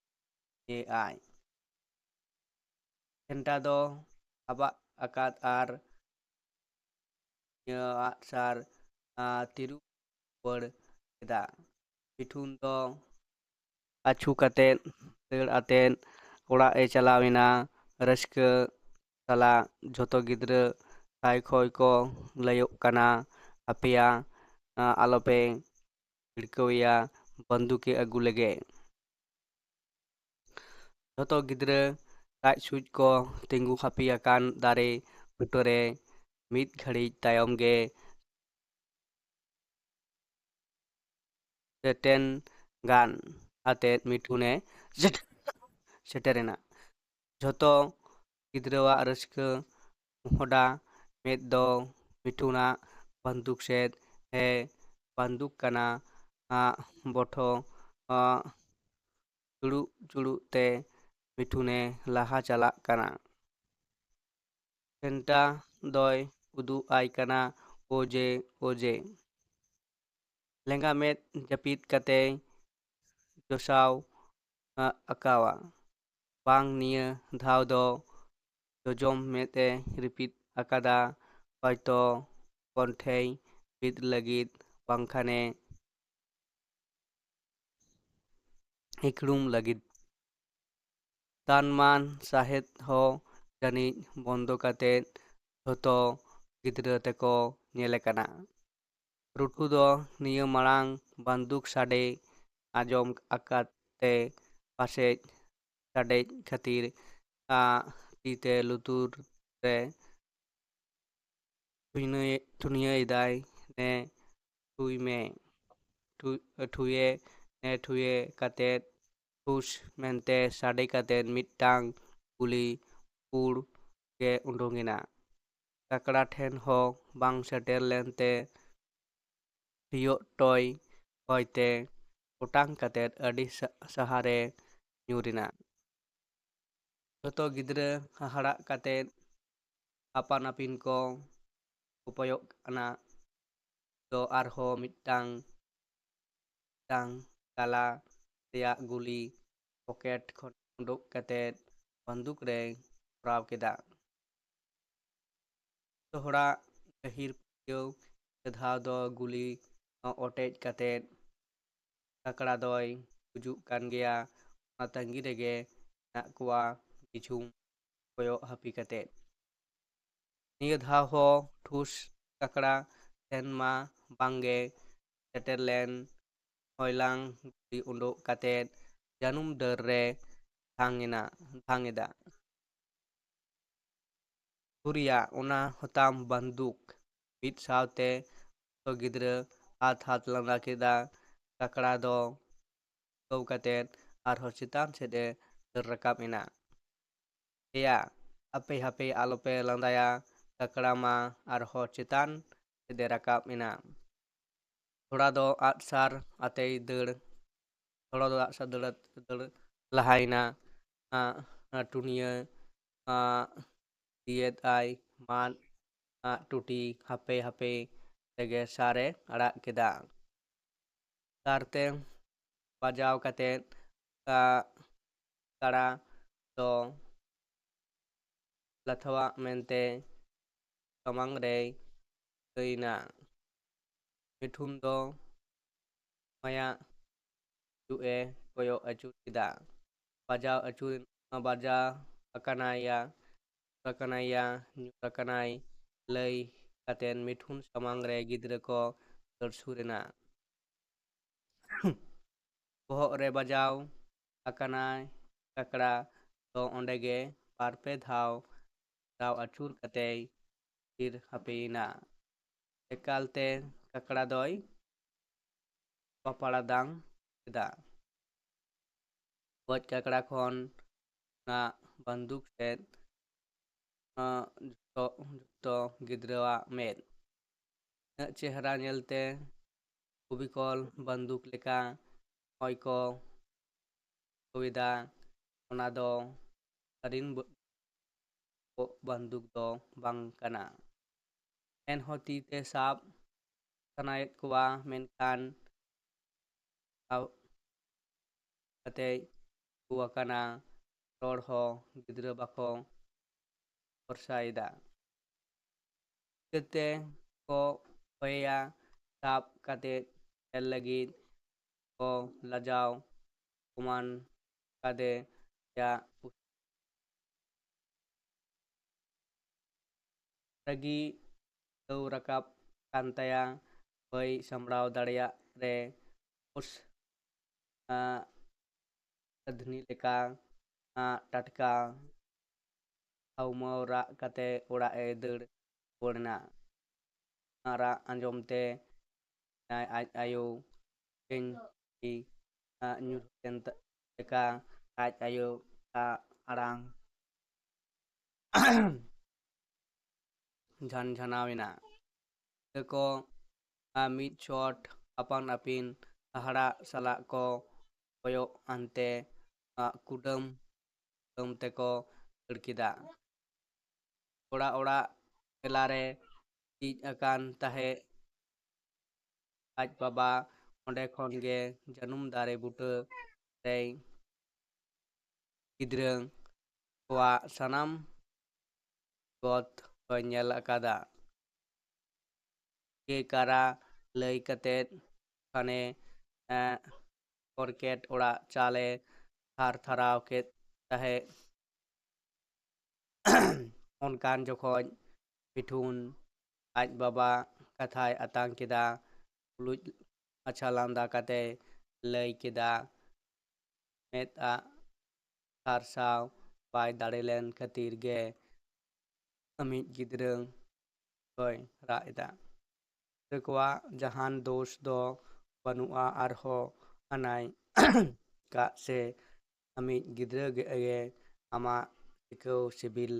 ᱮ ᱟᱭ᱾" ᱴᱷᱮᱱᱴᱟ ᱫᱚ ᱟᱵᱟᱜ ᱟᱠᱟᱫ ᱟᱨ ᱟᱜᱼᱥᱟᱨ, ᱟᱸ, ᱛᱤᱨᱩᱵ ᱨᱩᱣᱟᱹᱲ ᱠᱮᱫᱟ᱾ ᱢᱤᱴᱷᱩᱱ ᱫᱚ ᱟᱹᱪᱩ ᱠᱟᱛᱮᱫ, ᱫᱟᱹᱲ ᱟᱛᱮᱫ ᱚᱲᱟᱜ ᱮ ᱪᱟᱞᱟᱣ ᱮᱱᱟ᱾ ᱨᱟᱹᱥᱠᱟᱹ ᱥᱟᱞᱟᱜ ᱡᱷᱚᱛᱚ ᱜᱤᱫᱽᱨᱟᱹ ᱥᱟᱭ ᱠᱷᱚᱭ ᱠᱚ ᱞᱟᱹᱭᱚᱜ ᱠᱟᱱᱟ, "ᱦᱟᱯᱮᱭᱟ, ᱟᱸ, ᱟᱞᱚᱯᱮ ᱵᱷᱤᱲᱠᱟᱹᱣᱮᱭᱟ, ᱵᱟᱱᱫᱩᱠᱮ ᱟᱹᱜᱩ ᱞᱮᱜᱮ᱾" ᱡᱷᱚᱛᱚ ᱜᱤᱫᱽᱨᱟᱹ ᱞᱟᱡ ᱥᱩᱡ ᱠᱚ ᱛᱤᱸᱜᱩ ᱦᱟᱹᱯᱤ ᱟᱠᱟᱱ ᱫᱟᱨᱮ ᱵᱩᱴᱟᱹᱨᱮ᱾ ᱢᱤᱫ ᱜᱷᱟᱹᱲᱤᱡ ᱛᱟᱭᱚᱢ ᱜᱮ ᱴᱷᱚᱴᱮᱱ ᱜᱟᱱ ᱟᱛᱮᱫ ᱢᱤᱴᱷᱩᱱᱮ ᱡᱮᱴ-, ᱥᱮᱴᱮᱨᱮᱱᱟ᱾ ᱡᱷᱚᱛᱚ ᱜᱤᱫᱽᱨᱟᱹᱣᱟᱜ ᱨᱟᱹᱥᱠᱟᱹ ᱢᱚᱦᱰᱟ ᱢᱮᱫ ᱫᱚ ᱢᱤᱴᱷᱩᱱᱟᱜ ᱵᱟᱱᱫᱩᱠ ᱥᱮᱫ ᱮ ᱵᱟᱱᱫᱩᱠ ᱠᱟᱱᱟ᱾ ᱟᱜ ᱵᱚᱴᱷᱚ ᱟᱜ ᱪᱩᱲᱩᱜ ᱪᱩᱲᱩᱜ ᱛᱮ ᱢᱤᱴᱷᱩᱱᱮ ᱞᱟᱦᱟ ᱪᱟᱞᱟᱜ ᱠᱟᱱᱟ᱾ ᱥᱮᱱᱴᱟ ᱫᱚᱭ ᱩᱫᱩᱜ ᱟᱭ ᱠᱟᱱᱟ ᱚᱡᱮ ᱚᱡᱮ᱾ ᱞᱮᱸᱜᱟ ᱢᱮᱫ ᱡᱟᱹᱯᱤᱫ ᱠᱟᱛᱮᱭ ᱡᱚᱥᱟᱣ ᱟᱠᱟᱣᱟ᱾ ᱵᱟᱝ, ᱱᱤᱭᱟᱹ ᱫᱷᱟᱣ ᱫᱚ ᱡᱚᱡᱚᱢ ᱢᱮᱫ ᱮ ᱨᱤᱯᱤᱫ ᱟᱠᱟᱫᱟ, ᱦᱚᱭᱛᱚ ᱠᱚᱱᱴᱷᱮᱭ ᱵᱤᱫ ᱞᱟᱹᱜᱤᱫ, ᱵᱟᱝᱠᱷᱟᱱᱮ ᱤᱠᱲᱩᱢ ᱞᱟᱹᱜᱤᱫ᱾ ᱛᱟᱱᱢᱟᱱ ᱥᱟᱦᱮᱫ ᱦᱚᱸ ᱡᱟᱹᱱᱤᱡ ᱵᱚᱱᱫᱚ ᱠᱟᱛᱮ ᱡᱷᱚᱛᱚ ᱜᱤᱫᱽᱨᱟᱹ ᱛᱮᱠᱚ ᱧᱮᱞᱮ ᱠᱟᱱᱟ᱾ ᱨᱩᱴᱷᱩ ᱫᱚ ᱱᱤᱭᱟᱹ ᱢᱟᱲᱟᱝ ᱵᱟᱱᱫᱩᱠ ᱥᱟᱰᱮ ᱟᱸᱡᱚᱢ ᱟᱠᱟᱫ ᱛᱮ ᱯᱟᱥᱮᱡ ᱥᱟᱰᱮᱡ ᱠᱷᱟᱹᱛᱤᱨ ᱟᱜ ᱛᱤ ᱛᱮ ᱞᱩᱛᱩᱨ ᱨᱮ ᱴᱷᱩᱭᱱᱟᱹᱭ-, ᱴᱷᱩᱱᱭᱟᱹᱭᱮᱫᱟᱭ, "ᱱᱮ ᱴᱷᱩᱭ ᱢᱮ, ᱴᱷᱩ-, ᱴᱷᱩᱭᱮ, ᱱᱮ ᱴᱷᱩᱭᱮ" ᱠᱟᱛᱮᱫ ᱴᱷᱩᱥ ᱢᱮᱱᱛᱮ ᱥᱟᱰᱮ ᱠᱟᱛᱮᱫ ᱢᱤᱫᱴᱟᱝ ᱜᱩᱞᱤ ᱯᱩᱲ ᱜᱮ ᱩᱰᱩᱝᱮᱱᱟ᱾ ᱠᱟᱠᱲᱟ ᱴᱷᱮᱱ ᱦᱚᱸ ᱵᱟᱝ ᱥᱮᱴᱮᱨ ᱞᱮᱱᱛᱮ ᱦᱤᱭᱚᱜ ᱴᱚᱭ ᱦᱚᱭᱛᱮ ᱚᱴᱟᱝ ᱠᱟᱛᱮᱫ ᱟᱹᱰᱤ ᱥᱟ-, ᱥᱟᱦᱟᱨᱮ ᱧᱩᱨᱮᱱᱟ᱾ ᱡᱷᱚᱛᱚ ᱜᱤᱫᱽᱨᱟᱹ ᱦᱟᱦᱟᱲᱟᱜ ᱠᱟᱛᱮᱫ ᱟᱯᱟᱱ ᱟᱹᱯᱤᱱ ᱠᱚ ᱠᱚᱯᱚᱭᱚᱜ ᱠᱟᱱᱟ᱾ ᱫᱚ ᱟᱨᱦᱚᱸ ᱢᱤᱫᱴᱟᱝ, ᱢᱤᱫᱴᱟᱝ ᱜᱟᱞᱟ ᱨᱮᱭᱟᱜ ᱜᱩᱞᱤ ᱯᱚᱠᱮᱴ ᱠᱷᱚᱱ ᱩᱰᱩᱠ ᱠᱟᱛᱮᱫ ᱵᱟᱱᱫᱩᱠ ᱨᱮᱭ ᱵᱷᱚᱨᱟᱣ ᱠᱮᱫᱟ᱾ ᱡᱚᱛᱚ ᱦᱚᱲᱟᱜ ᱜᱟᱹᱦᱤᱨ ᱯᱟᱹᱛᱭᱟᱹᱣ ᱫᱷᱟᱣ ᱫᱚ ᱜᱩᱞᱤ ᱚᱴᱮᱡ ᱠᱟᱛᱮᱫ ᱠᱟᱠᱲᱟ ᱫᱚᱭ ᱜᱩᱡᱩᱜ ᱠᱟᱱ ᱜᱮᱭᱟ, ᱚᱱᱟ ᱛᱟᱺᱜᱤ ᱨᱮᱜᱮ ᱢᱮᱱᱟᱜ ᱠᱚᱣᱟ ᱠᱤᱪᱷᱩ ᱠᱚᱭᱚᱜ ᱦᱟᱹᱯᱤ ᱠᱟᱛᱮᱫ᱾ ᱱᱤᱭᱟᱹ ᱫᱷᱟᱣ ᱦᱚᱸ ᱴᱷᱩᱥ ᱠᱟᱠᱲᱟ ᱥᱮᱱ ᱢᱟ ᱵᱟᱝᱜᱮ ᱥᱮᱴᱮᱨ ᱞᱮᱱ᱾ ᱦᱚᱭᱞᱟᱝ ᱜᱩᱞᱤ ᱩᱰᱩᱠ ᱠᱟᱛᱮᱫ ᱡᱟᱹᱱᱩᱢ ᱰᱟᱹᱨ ᱨᱮ ᱫᱷᱟᱝ ᱮᱱᱟ, ᱫᱷᱟᱝ ᱮᱫᱟ᱾ ᱫᱷᱩᱨᱤᱭᱟ, ᱚᱱᱟ ᱦᱚᱛᱟᱢ ᱵᱟᱱᱫᱩᱠ᱾ ᱢᱤᱫ ᱥᱟᱶᱛᱮ ᱡᱚᱛᱚ ᱜᱤᱫᱽᱨᱟᱹ ᱦᱟᱛ ᱦᱟᱛ ᱞᱟᱸᱫᱟ ᱠᱮᱫᱟ᱾ ᱠᱟᱠᱲᱟ ᱫᱚ ᱠᱟᱹᱣ ᱠᱟᱛᱮᱫ ᱟᱨᱦᱚᱸ ᱪᱮᱛᱟᱱ ᱥᱮᱫ ᱮ ᱫᱟᱹᱲ ᱨᱟᱠᱟᱵ ᱮᱱᱟ᱾ ᱮᱭᱟ, ᱦᱟᱯᱮ ᱦᱟᱯᱮ ᱟᱞᱚᱯᱮ ᱞᱟᱸᱫᱟᱭᱟ, ᱠᱟᱠᱲᱟ ᱢᱟ ᱟᱨᱦᱚᱸ ᱪᱮᱛᱟᱱ ᱥᱮᱫ ᱮ ᱨᱟᱠᱟᱵ ᱮᱱᱟ᱾ ᱛᱷᱚᱲᱟ ᱫᱚ ᱟᱜᱼᱥᱟᱨ ᱟᱛᱮᱭ ᱫᱟᱹᱲ, ᱛᱷᱚᱲᱟ ᱫᱚ ᱟᱜᱼᱥᱟᱨ ᱫᱟᱹᱲ, ᱫᱟᱹᱲ ᱞᱟᱦᱟᱭᱮᱱᱟ᱾ ᱟᱸ, ᱴᱩᱱᱤᱭᱟᱹ, ᱟᱸ, ᱤᱫᱤᱭᱮᱫ ᱟᱭ ᱢᱟᱫ, ᱟᱸ, ᱴᱩᱴᱤ, ᱦᱟᱯᱮ ᱦᱟᱯᱮ ᱛᱮᱜᱮ ᱥᱟᱨᱮ ᱟᱲᱟᱜ ᱠᱮᱫᱟ᱾ ᱥᱟᱨᱛᱮ ᱵᱟᱡᱟᱣ ᱠᱟᱛᱮ ᱠᱟ-, ᱠᱟᱲᱟ ᱫᱚ ᱞᱟᱛᱷᱟᱣᱟᱜ ᱢᱮᱱᱛᱮ ᱥᱟᱢᱟᱝ ᱨᱮᱭ ᱠᱟᱹᱭᱱᱟ᱾ ᱢᱤᱴᱷᱩᱱ ᱫᱚ ᱢᱟᱭᱟ ᱡᱩᱜ ᱮ ᱠᱚᱭᱚᱜ ᱟᱹᱪᱩᱨ ᱠᱮᱫᱟ᱾ ᱵᱟᱡᱟᱣ ᱟᱹᱪᱩᱨ, ᱵᱟᱡᱟᱣ ᱟᱠᱟᱱᱟᱭᱟ, ᱟᱠᱟᱱᱟᱭᱟ, ᱧᱩᱨ ᱟᱠᱟᱱᱟᱭ ᱞᱟᱹᱭ ᱠᱟᱛᱮ ᱢᱤᱴᱷᱩᱱ ᱥᱟᱢᱟᱝ ᱨᱮ ᱜᱤᱫᱽᱨᱟᱹ ᱠᱚ ᱫᱟᱹᱲ ᱥᱩᱨ ᱮᱱᱟ᱾ ᱵᱚᱦᱚᱜ ᱨᱮ ᱵᱟᱡᱟᱣ ᱟᱠᱟᱱᱟᱭ ᱠᱟᱠᱲᱟ ᱫᱚ ᱚᱸᱰᱮ ᱜᱮ ᱵᱟᱨ ᱯᱮ ᱫᱷᱟᱣ ᱫᱟᱣ ᱟᱹᱪᱩᱨ ᱠᱟᱛᱮᱭ ᱛᱷᱤᱨ ᱦᱟᱯᱮᱭᱮᱱᱟ᱾ ᱮᱠᱟᱞᱛᱮ ᱠᱟᱠᱲᱟ ᱫᱚᱭ ᱯᱟᱯᱟᱲᱟᱫᱟᱝ ᱠᱮᱫᱟ᱾ ᱜᱚᱡ ᱠᱟᱠᱲᱟ ᱠᱷᱚᱱ ᱚᱱᱟ ᱵᱟᱱᱫᱩᱠ ᱥᱮᱫ, ᱟᱸ, ᱡᱚᱛᱚ, ᱡᱚᱛᱚ ᱜᱤᱫᱽᱨᱟᱹᱣᱟᱜ ᱢᱮᱫ᱾ ᱩᱱᱟᱹᱜ ᱪᱮᱦᱨᱟ ᱧᱮᱞᱛᱮ ᱚᱵᱤᱠᱚᱞ ᱵᱟᱱᱫᱩᱠ ᱞᱮᱠᱟ ᱦᱚᱭ ᱠᱚ ᱦᱩᱭᱫᱟ᱾ ᱚᱱᱟ ᱫᱚ ᱥᱟᱹᱨᱤᱱ ᱵᱟᱹ-, ᱵᱟᱱᱫᱩᱠ ᱫᱚ ᱵᱟᱝ ᱠᱟᱱᱟ᱾ ᱮᱱᱦᱚᱸ ᱛᱤ ᱛᱮ ᱥᱟᱵ ᱥᱟᱱᱟᱭᱮᱫ ᱠᱚᱣᱟ, ᱢᱮᱱᱠᱷᱟᱱ ᱥᱟᱵ ᱠᱟᱛᱮᱭ ᱨᱩ ᱟᱠᱟᱱᱟ᱾ ᱨᱚᱲ ᱦᱚᱸ ᱜᱤᱫᱽᱨᱟᱹ ᱵᱟᱠᱚ ᱵᱷᱚᱨᱥᱟᱭᱮᱫᱟ᱾ ᱪᱤᱠᱟᱹᱛᱮ ᱠᱚ ᱦᱚᱭᱮᱭᱟ? ᱥᱟᱵ ᱠᱟᱛᱮ ᱧᱮᱞ ᱞᱟᱹᱜᱤᱫ ᱠᱚ ᱞᱟᱡᱟᱣ ᱚᱯᱚᱢᱟᱱ ᱠᱟᱫᱮᱭᱟ᱾ ᱨᱟᱹᱜᱤ ᱫᱟᱹᱣ ᱨᱟᱠᱟᱵ ᱠᱟᱱ ᱛᱟᱭᱟ᱾ ᱵᱟᱹᱭ ᱥᱟᱢᱵᱲᱟᱣ ᱫᱟᱲᱮᱭᱟᱜ ᱨᱮ ᱯᱩᱥ, ᱟᱸ, ᱟᱹᱫᱷᱱᱤ ᱞᱮᱠᱟ, ᱟᱸ, ᱴᱟᱴᱠᱟ ᱦᱟᱣᱢᱟᱣ ᱨᱟᱜ ᱠᱟᱛᱮ ᱚᱲᱟᱜ ᱮ ᱫᱟᱹᱲ ᱨᱩᱣᱟᱹᱲ ᱮᱱᱟ᱾ ᱚᱱᱟ ᱨᱟᱜ ᱟᱸᱡᱚᱢ ᱛᱮ ᱟᱡ ᱟᱭᱳ ᱴᱷᱮᱱ ᱛᱤ, ᱟᱸ, ᱧᱩᱨ ᱮᱱ ᱛᱟ-, ᱞᱮᱠᱟ ᱟᱡ ᱟᱭᱳ ᱟᱜ ᱟᱲᱟᱝ ᱡᱷᱟᱱᱡᱷᱟᱱᱟᱣ ᱮᱱᱟ᱾ ᱜᱤᱫᱽᱨᱟᱹ ᱠᱚ ᱟᱨ ᱢᱤᱫ ᱪᱷᱚᱴ ᱟᱯᱟᱱ ᱟᱹᱯᱤᱱ ᱦᱟᱦᱟᱲᱟᱜ ᱥᱟᱞᱟᱜ ᱠᱚ ᱠᱚᱭᱚᱜ ᱟᱱᱛᱮ ᱟᱜ ᱠᱩᱰᱟᱹᱢ ᱠᱩᱰᱟᱹᱢ ᱛᱮᱠᱚ ᱫᱟᱹᱲ ᱠᱮᱫᱟ᱾ ᱚᱲᱟᱜ ᱚᱲᱟᱜ ᱢᱮᱞᱟ ᱨᱮ ᱡᱷᱤᱡ ᱟᱠᱟᱱ ᱛᱟᱦᱮᱸᱫ᱾ ᱟᱡ ᱵᱟᱵᱟ ᱚᱸᱰᱮ ᱠᱷᱚᱱ ᱜᱮ ᱡᱟᱹᱱᱩᱢ ᱫᱟᱨᱮ ᱵᱩᱴᱟᱹ ᱨᱮᱭ ᱜᱤᱫᱽᱨᱟᱹ ᱠᱚᱣᱟᱜ ᱥᱟᱱᱟᱢ ᱜᱚᱛ ᱫᱚᱭ ᱧᱮᱞ ᱟᱠᱟᱫᱟ᱾ ᱜᱮ ᱠᱟᱨᱟ ᱞᱟᱹᱭ ᱠᱟᱛᱮᱫ ᱠᱷᱟᱱᱮ, ᱮᱸ, ᱠᱚᱨᱠᱮᱴ ᱚᱲᱟᱜ ᱪᱟᱞᱮ ᱛᱷᱟᱨ ᱛᱷᱟᱨᱟᱣ ᱠᱮᱫ ᱛᱟᱦᱮᱸᱫ᱾ ᱚᱱᱠᱟᱱ ᱡᱚᱠᱷᱚᱡ ᱢᱤᱴᱷᱩᱱ ᱟᱡ ᱵᱟᱵᱟ ᱠᱟᱛᱷᱟᱭ ᱟᱛᱟᱝ ᱠᱮᱫᱟ᱾ ᱛᱩᱞᱩᱡ ᱢᱟᱪᱷᱟ ᱞᱟᱸᱫᱟ ᱠᱟᱛᱮᱭ ᱞᱟᱹᱭ ᱠᱮᱫᱟ, ᱢᱮᱫ ᱟᱜ ᱥᱟᱨᱥᱟᱣ ᱵᱟᱭ ᱫᱟᱲᱮ ᱞᱮᱱ ᱠᱷᱟᱹᱛᱤᱨ ᱜᱮ ᱟᱢᱤᱡ ᱜᱤᱫᱽᱨᱟᱹ ᱫᱚᱭ ᱨᱟᱜ ᱮᱫᱟ᱾ ᱜᱤᱫᱽᱨᱟᱹ ᱠᱚᱣᱟᱜ ᱡᱟᱦᱟᱱ ᱫᱳᱥ ᱫᱚ ᱵᱟᱹᱱᱩᱜᱼᱟ, ᱟᱨᱦᱚᱸ ᱟᱱᱟᱭ ᱠᱟᱜ ᱥᱮ ᱟᱢᱤᱡ ᱜᱤᱫᱽᱨᱟᱹ ᱜᱮ ᱟᱢᱟᱜ ᱴᱷᱤᱠᱟᱹᱣ ᱥᱤᱵᱤᱞ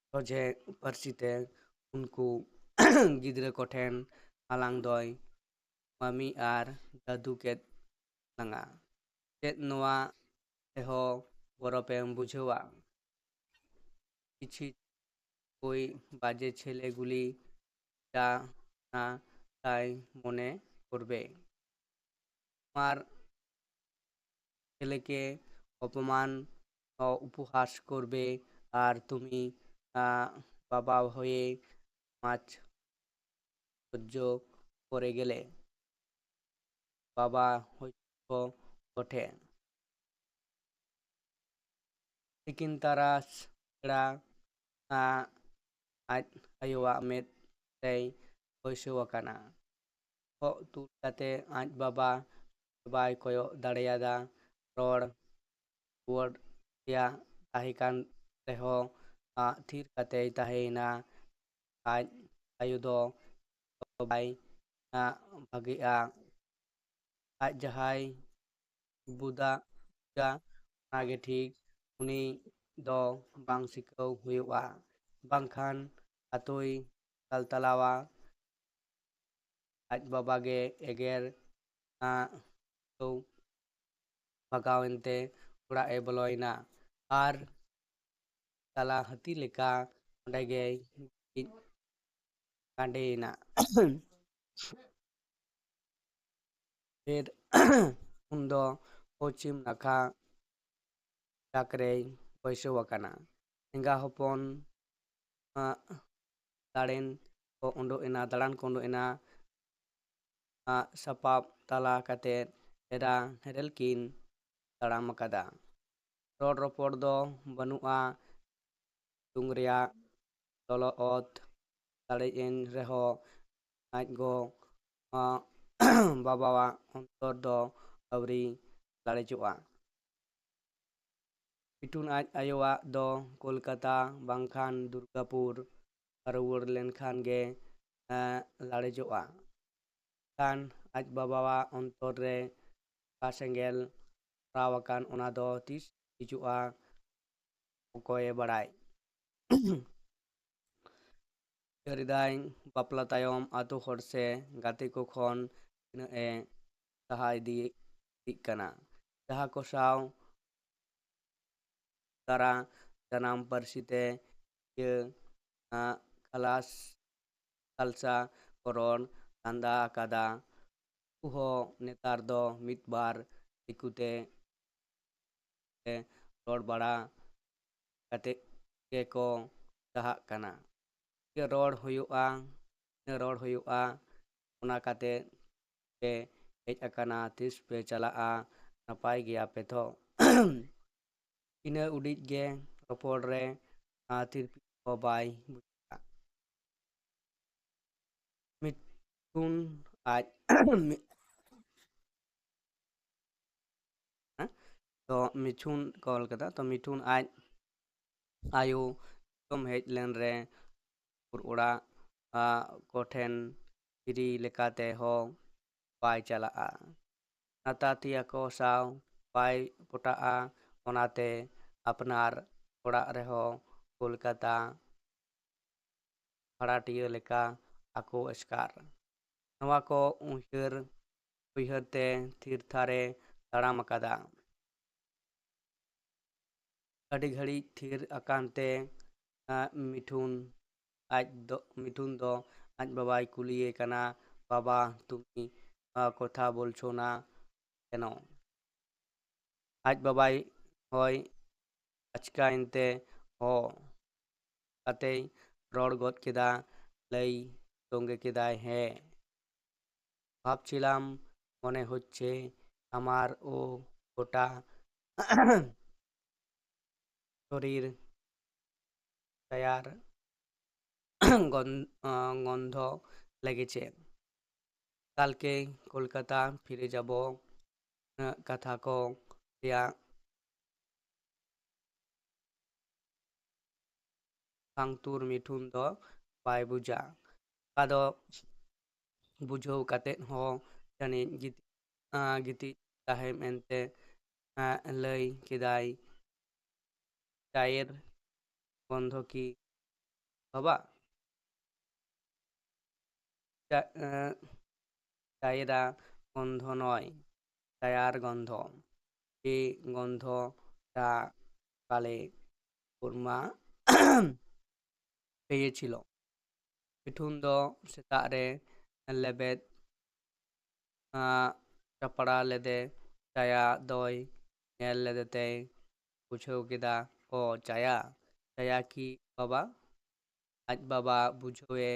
ᱥᱚᱡᱷᱮ ᱯᱟᱹᱨᱥᱤ ᱛᱮ ᱩᱱᱠᱩ ᱜᱤᱫᱽᱨᱟᱹ ᱠᱚᱴᱷᱮᱱ ᱟᱞᱟᱝ ᱫᱚᱭ ᱢᱟᱹᱢᱤ ᱟᱨ ᱫᱟᱫᱩ ᱠᱮᱫ ᱞᱟᱝᱟ᱾ ᱪᱮᱫ ᱱᱚᱣᱟ ᱛᱮᱦᱚᱸ ᱜᱚᱨᱚᱵᱮᱢ ᱵᱩᱡᱷᱟᱹᱣᱟ? ᱠᱤᱪᱷᱤ ᱠᱳᱭ ᱵᱟᱡᱮ ᱪᱷᱮᱞᱮ ᱜᱩᱞᱤ ᱡᱟ ᱱᱟ ᱛᱟᱭ ᱢᱚᱱᱮ ᱠᱚᱨᱵᱮ᱾ ᱟᱨ ছেলেকে অপমান ও উপহাস করবে, আর তুমি, আহ, বাবা হয়ে মাছ সহ্য করে গেলে। বাবা হইব বটে। ᱛᱤᱠᱤᱱ ᱛᱟᱨᱟᱥ ᱵᱮᱲᱟ ᱟᱡ ᱟᱭᱳᱣᱟᱜ ᱢᱮᱫ ᱨᱮᱭ ᱵᱟᱹᱭᱥᱟᱹᱣ ᱟᱠᱟᱱᱟ᱾ ᱵᱚᱦᱚᱜ ᱛᱩᱞ ᱠᱟᱛᱮ ᱟᱡ ᱵᱟᱵᱟ ᱵᱟᱭ ᱠᱚᱭᱚᱜ ᱫᱟᱲᱮᱭᱟᱫᱟ᱾ ᱨᱚᱲ ᱨᱩᱣᱟᱹᱲ ᱨᱮᱭᱟᱜ ᱛᱟᱦᱮᱸ ᱠᱟᱱ ᱨᱮᱦᱚᱸ, ᱟᱜ ᱛᱷᱤᱨ ᱠᱟᱛᱮᱭ ᱛᱟᱦᱮᱸᱭᱮᱱᱟ᱾ ᱟᱡ ᱟᱭᱳ ᱫᱚ ᱵᱟᱭ, ᱟᱜ, ᱵᱷᱟᱜᱮᱜᱼᱟ᱾ ᱟᱡ ᱡᱟᱦᱟᱸᱭ ᱵᱩᱫᱟ ᱵᱩᱡᱟ, ᱚᱱᱟᱜᱮ ᱴᱷᱤᱠ᱾ ᱩᱱᱤ ᱫᱚ ᱵᱟᱝ ᱥᱤᱠᱷᱟᱹᱣ ᱦᱩᱭᱩᱜᱼᱟ, ᱵᱟᱝᱠᱷᱟᱱ ᱟᱛᱳᱭ ᱛᱟᱞᱛᱟᱞᱟᱣᱟ᱾ ᱟᱡ ᱵᱟᱵᱟ ᱜᱮ ᱮᱜᱮᱨ ᱟᱸ, ᱵᱷᱟᱜᱟᱣ ᱮᱱᱛᱮ ᱚᱲᱟᱜ ᱮ ᱵᱚᱞᱚᱭᱮᱱᱟ ᱟᱨ ᱛᱟᱞᱟ ᱦᱟᱹᱛᱤ ᱞᱮᱠᱟ ᱚᱸᱰᱮ ᱜᱮᱭ ᱜᱤᱛᱤᱡ ᱠᱟᱸᱰᱮᱭᱮᱱᱟ᱾ ᱯᱷᱤᱨ ᱩᱱᱫᱚ ᱯᱚᱪᱷᱤᱢ ᱱᱟᱠᱷᱟ ᱰᱟᱠ ᱨᱮᱭ ᱵᱟᱹᱭᱥᱟᱹᱣ ᱟᱠᱟᱱᱟ᱾ ᱮᱸᱜᱟ ᱦᱚᱯᱚᱱ ᱟᱜ ᱫᱟᱲᱮᱱ ᱠᱚ ᱩᱰᱩᱠ ᱮᱱᱟ, ᱫᱟᱬᱟᱱ ᱠᱚ ᱩᱰᱩᱠ ᱮᱱᱟ᱾ ᱟᱜ ᱥᱟᱯᱟᱵ ᱛᱟᱞᱟ ᱠᱟᱛᱮ ᱮᱨᱟ ᱦᱮᱨᱮᱞ ᱠᱤᱱ ᱛᱟᱲᱟᱢ ᱟᱠᱟᱫᱟ᱾ ᱨᱚᱲ ᱨᱚᱯᱚᱲ ᱫᱚ ᱵᱟᱹᱱᱩᱜᱼᱟ᱾ ᱥᱤᱛᱩᱝ ᱨᱮᱭᱟᱜ ᱞᱚᱞᱚ ᱚᱛ ᱫᱟᱲᱮᱡ ᱮᱱ ᱨᱮᱦᱚᱸ ᱟᱡ ᱜᱚ ᱵᱟᱵᱟᱣᱟᱜ ᱚᱱᱛᱚᱨ ᱫᱚ ᱟᱹᱣᱨᱤ ᱞᱟᱲᱮᱡᱚᱜᱼᱟ᱾ ᱢᱤᱴᱷᱩᱱ ᱟᱡ ᱟᱭᱳᱣᱟᱜ ᱫᱚ ᱠᱳᱞᱠᱟᱛᱟ ᱵᱟᱝᱠᱷᱟᱱ ᱫᱩᱨᱜᱟᱯᱩᱨ ᱨᱩᱣᱟᱹᱲ ᱞᱮᱱᱠᱷᱟᱱ ᱜᱮ ᱮᱸ, ᱞᱟᱲᱮᱡᱚᱜᱼᱟ᱾ ᱠᱷᱟᱱ ᱟᱡ ᱵᱟᱵᱟᱣᱟᱜ ᱚᱱᱛᱚᱨ ᱨᱮ ᱚᱠᱟ ᱥᱮᱸᱜᱮᱞ ᱫᱷᱚᱨᱟᱣ ᱟᱠᱟᱱ, ᱚᱱᱟ ᱫᱚ ᱛᱤᱥ ᱦᱤᱡᱩᱜᱼᱟ, ᱚᱠᱚᱭᱮ ᱵᱟᱲᱟᱭ? ᱩᱭᱦᱟᱹᱨ ᱮᱫᱟᱭ, ᱵᱟᱯᱞᱟ ᱛᱟᱭᱚᱢ ᱟᱛᱳ ᱦᱚᱲ ᱥᱮ ᱜᱟᱛᱮ ᱠᱚ ᱠᱷᱚᱱ ᱛᱤᱱᱟᱹᱜ ᱮ ᱥᱟᱦᱟ ᱤᱫᱤ ᱤᱫᱤᱜ ᱠᱟᱱᱟ, ᱡᱟᱦᱟᱸ ᱠᱚ ᱥᱟᱶ ᱛᱟᱨᱟ ᱡᱟᱱᱟᱢ ᱯᱟᱹᱨᱥᱤ ᱛᱮ ᱤᱭᱟᱹ ᱠᱷᱟᱞᱟᱥ ᱠᱷᱟᱞᱥᱟ ᱠᱚ ᱨᱚᱲ ᱞᱟᱸᱫᱟ ᱟᱠᱟᱫᱟ᱾ ᱩᱱᱠᱩ ᱦᱚᱸ ᱱᱮᱛᱟᱨ ᱫᱚ ᱢᱤᱫ ᱵᱟᱨ ᱫᱤᱠᱩ ᱛᱮ ᱨᱚᱲ ᱵᱟᱲᱟ ᱠᱟᱛᱮ ᱜᱮᱠᱚ ᱪᱟᱦᱟᱜ ᱠᱟᱱᱟ᱾ ᱨᱚᱲ ᱦᱩᱭᱩᱜᱼᱟ, ᱨᱚᱲ ᱦᱩᱭᱩᱜᱼᱟ, ᱚᱱᱟ ᱠᱟᱛᱮ ᱯᱮ ᱦᱮᱡ ᱟᱠᱟᱱᱟ, ᱛᱤᱥ ᱯᱮ ᱪᱟᱞᱟᱜᱼᱟ, ᱱᱟᱯᱟᱭ ᱜᱮᱭᱟ ᱯᱮ ᱛᱚ? ᱤᱱᱟᱹ ᱩᱰᱤᱡ ᱜᱮ ᱨᱚᱯᱚᱲ ᱨᱮ ᱛᱤᱨᱯᱤᱛ ᱠᱚ ᱵᱟᱭ ᱵᱩᱡᱷᱟᱹᱣᱟ᱾ ᱢᱤᱴᱷᱩᱱ ᱟᱡ ᱛᱚ ᱢᱤᱴᱷᱩᱱ ᱠᱚ ᱚᱞ ᱠᱟᱫᱟ᱾ ᱛᱚ ᱢᱤᱴᱷᱩᱱ ᱟᱡ ᱟᱭᱳ ᱫᱤᱥᱚᱢ ᱦᱮᱡ ᱞᱮᱱ ᱨᱮ ᱚᱲᱟᱜ ᱠᱚᱴᱷᱮᱱ ᱯᱷᱤᱨᱤ ᱞᱮᱠᱟᱛᱮ ᱦᱚᱸ ᱵᱟᱭ ᱪᱟᱞᱟᱜᱼᱟ᱾ ᱱᱟᱛᱟᱛᱤᱭᱟ ᱠᱚ ᱥᱟᱶ ᱵᱟᱭ ᱯᱚᱴᱟᱜᱼᱟ, ᱚᱱᱟᱛᱮ ᱟᱯᱱᱟᱨ ᱚᱲᱟᱜ ᱨᱮᱦᱚᱸ ᱠᱳᱞᱠᱟᱛᱟ ᱵᱷᱟᱲᱟᱴᱤᱭᱟᱹ ᱞᱮᱠᱟ ᱟᱠᱚ ᱮᱥᱠᱟᱨ᱾ ᱱᱚᱣᱟ ᱠᱚ ᱩᱭᱦᱟᱹᱨ ᱩᱭᱦᱟᱹᱨ ᱛᱮ ᱛᱷᱤᱨ ᱛᱷᱟᱨᱮ ᱛᱟᱲᱟᱢ ᱟᱠᱟᱫᱟ᱾ ᱟᱹᱰᱤ ᱜᱷᱟᱹᱲᱤᱡ ᱛᱷᱤᱨ ᱟᱠᱟᱱ ᱛᱮ, ᱟᱸ, ᱢᱤᱴᱷᱩᱱ ᱟᱡ ᱫᱚ, ᱢᱤᱴᱷᱩᱱ ᱫᱚ ᱟᱡ ᱵᱟᱵᱟᱭ ᱠᱩᱞᱤᱭᱮ ᱠᱟᱱᱟ, "ᱵᱟᱵᱟ, ᱛᱩᱢᱤ, ᱟᱸ, ᱠᱚᱛᱷᱟ ᱵᱚᱞᱪᱷᱚ ᱱᱟ ᱠᱮᱱᱚ?" ᱟᱡ ᱵᱟᱵᱟᱭ ᱦᱚᱭ ᱟᱪᱠᱟᱭᱮᱱᱛᱮ, "ᱦᱚ" ᱠᱟᱛᱮᱭ ᱨᱚᱲ ᱜᱚᱫ ᱠᱮᱫᱟ, ᱞᱟᱹᱭ ᱛᱚᱸᱜᱮ ᱠᱮᱫᱟᱭ, "ᱦᱮᱸ, ᱵᱷᱟᱵᱪᱤᱞᱟᱢ ᱢᱚᱱᱮ ᱦᱚᱪᱪᱷᱮ ᱟᱢᱟᱨ ᱳ ᱜᱚᱴᱟ ᱥᱚᱨᱤᱨ ᱪᱟᱭᱟᱨ ᱜᱚᱱ-, ᱟᱸ, ᱜᱚᱱᱫᱷᱚ ᱞᱮᱜᱮᱪᱮ᱾ ᱠᱟᱞᱠᱮ ᱠᱳᱞᱠᱟᱛᱟ ᱯᱷᱤᱨᱮ ᱡᱟᱵᱚ, ᱟᱸ, ᱠᱟᱛᱷᱟ ᱠᱚ ᱨᱮᱭᱟᱜ ᱠᱷᱟᱝᱛᱩᱨ ᱢᱤᱴᱷᱩᱱ ᱫᱚ ᱵᱟᱭ ᱵᱩᱡᱟ᱾ ᱚᱠᱟ ᱫᱚ ᱵᱩᱡᱷᱟᱹᱣ ᱠᱟᱛᱮᱫ ᱦᱚᱸ ᱡᱟᱹᱱᱤᱡ ᱜᱤᱛᱤᱡ, ᱟᱸ, ᱜᱤᱛᱤᱡ ᱛᱟᱦᱮᱸ ᱢᱮᱱᱛᱮ, ᱟᱸ, ᱞᱟᱹᱭ ᱠᱮᱫᱟᱭ, "ᱪᱟᱭᱮᱨ ᱜᱚᱱᱫᱷᱚ ᱠᱤ ᱵᱟᱵᱟ?" ᱪᱟ-, ᱮᱸ, ᱪᱟᱭᱮᱨᱟ ᱜᱚᱱᱫᱷᱚ ᱱᱚᱭ, ᱪᱟᱭᱟᱨ ᱜᱚᱱᱫᱷᱚ, ᱮ ᱜᱚᱱᱫᱷᱚ ᱰᱟ ᱠᱟᱞᱮ ᱠᱩᱨᱢᱟ ᱯᱮᱭᱮ ᱪᱷᱤᱞᱚ᱾ ᱢᱤᱴᱷᱩᱱ ᱫᱚ ᱥᱮᱛᱟᱜ ᱨᱮ ᱞᱮᱵᱮᱫ, ᱟᱸ, ᱪᱟᱯᱲᱟ ᱞᱮᱫᱮ ᱪᱟᱭᱟ ᱫᱚᱭ ᱧᱮᱞ ᱞᱮᱫᱮ ᱛᱮᱭ ᱵᱩᱡᱷᱟᱹᱣ ᱠᱮᱫᱟ, "ᱚ, ᱪᱟᱭᱟ, ᱪᱟᱭᱟ ᱠᱤ ᱵᱟᱵᱟ?" ᱟᱡ ᱵᱟᱵᱟ ᱵᱩᱡᱷᱟᱹᱣᱮ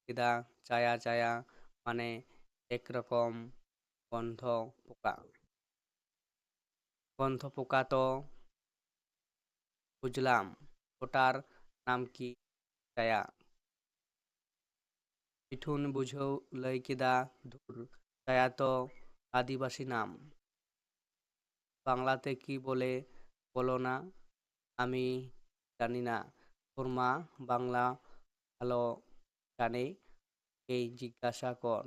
ᱠᱮᱫᱟ, ᱪᱟᱭᱟ, ᱪᱟᱭᱟ ᱢᱟᱱᱮ ᱮᱠ ᱨᱚᱠᱚᱢ ᱜᱚᱱᱫᱷᱚ ᱯᱚᱠᱟ᱾ ᱜᱚᱱᱫᱷᱚ ᱯᱚᱠᱟ ᱛᱚ ᱵᱩᱡᱽᱞᱟᱢ, ᱯᱚᱴᱟᱨ ᱱᱟᱢ ᱠᱤ ᱪᱟᱭᱟ? ᱢᱤᱴᱷᱩᱱ ᱵᱩᱡᱷᱟᱹᱣ ᱞᱟᱹᱭ ᱠᱮᱫᱟ, ᱫᱷᱩᱨ, ᱪᱟᱭᱟ ᱛᱚ ᱟᱹᱫᱤᱵᱟᱹᱥᱤ ᱱᱟᱢ᱾ ᱵᱟᱝᱞᱟᱛᱮ ᱠᱤ ᱵᱚᱞᱮ ᱵᱚᱞᱚᱱᱟ? আমি জানি না। তোর মা বাংলা ভালো জানে, এই জিজ্ঞাসা কর।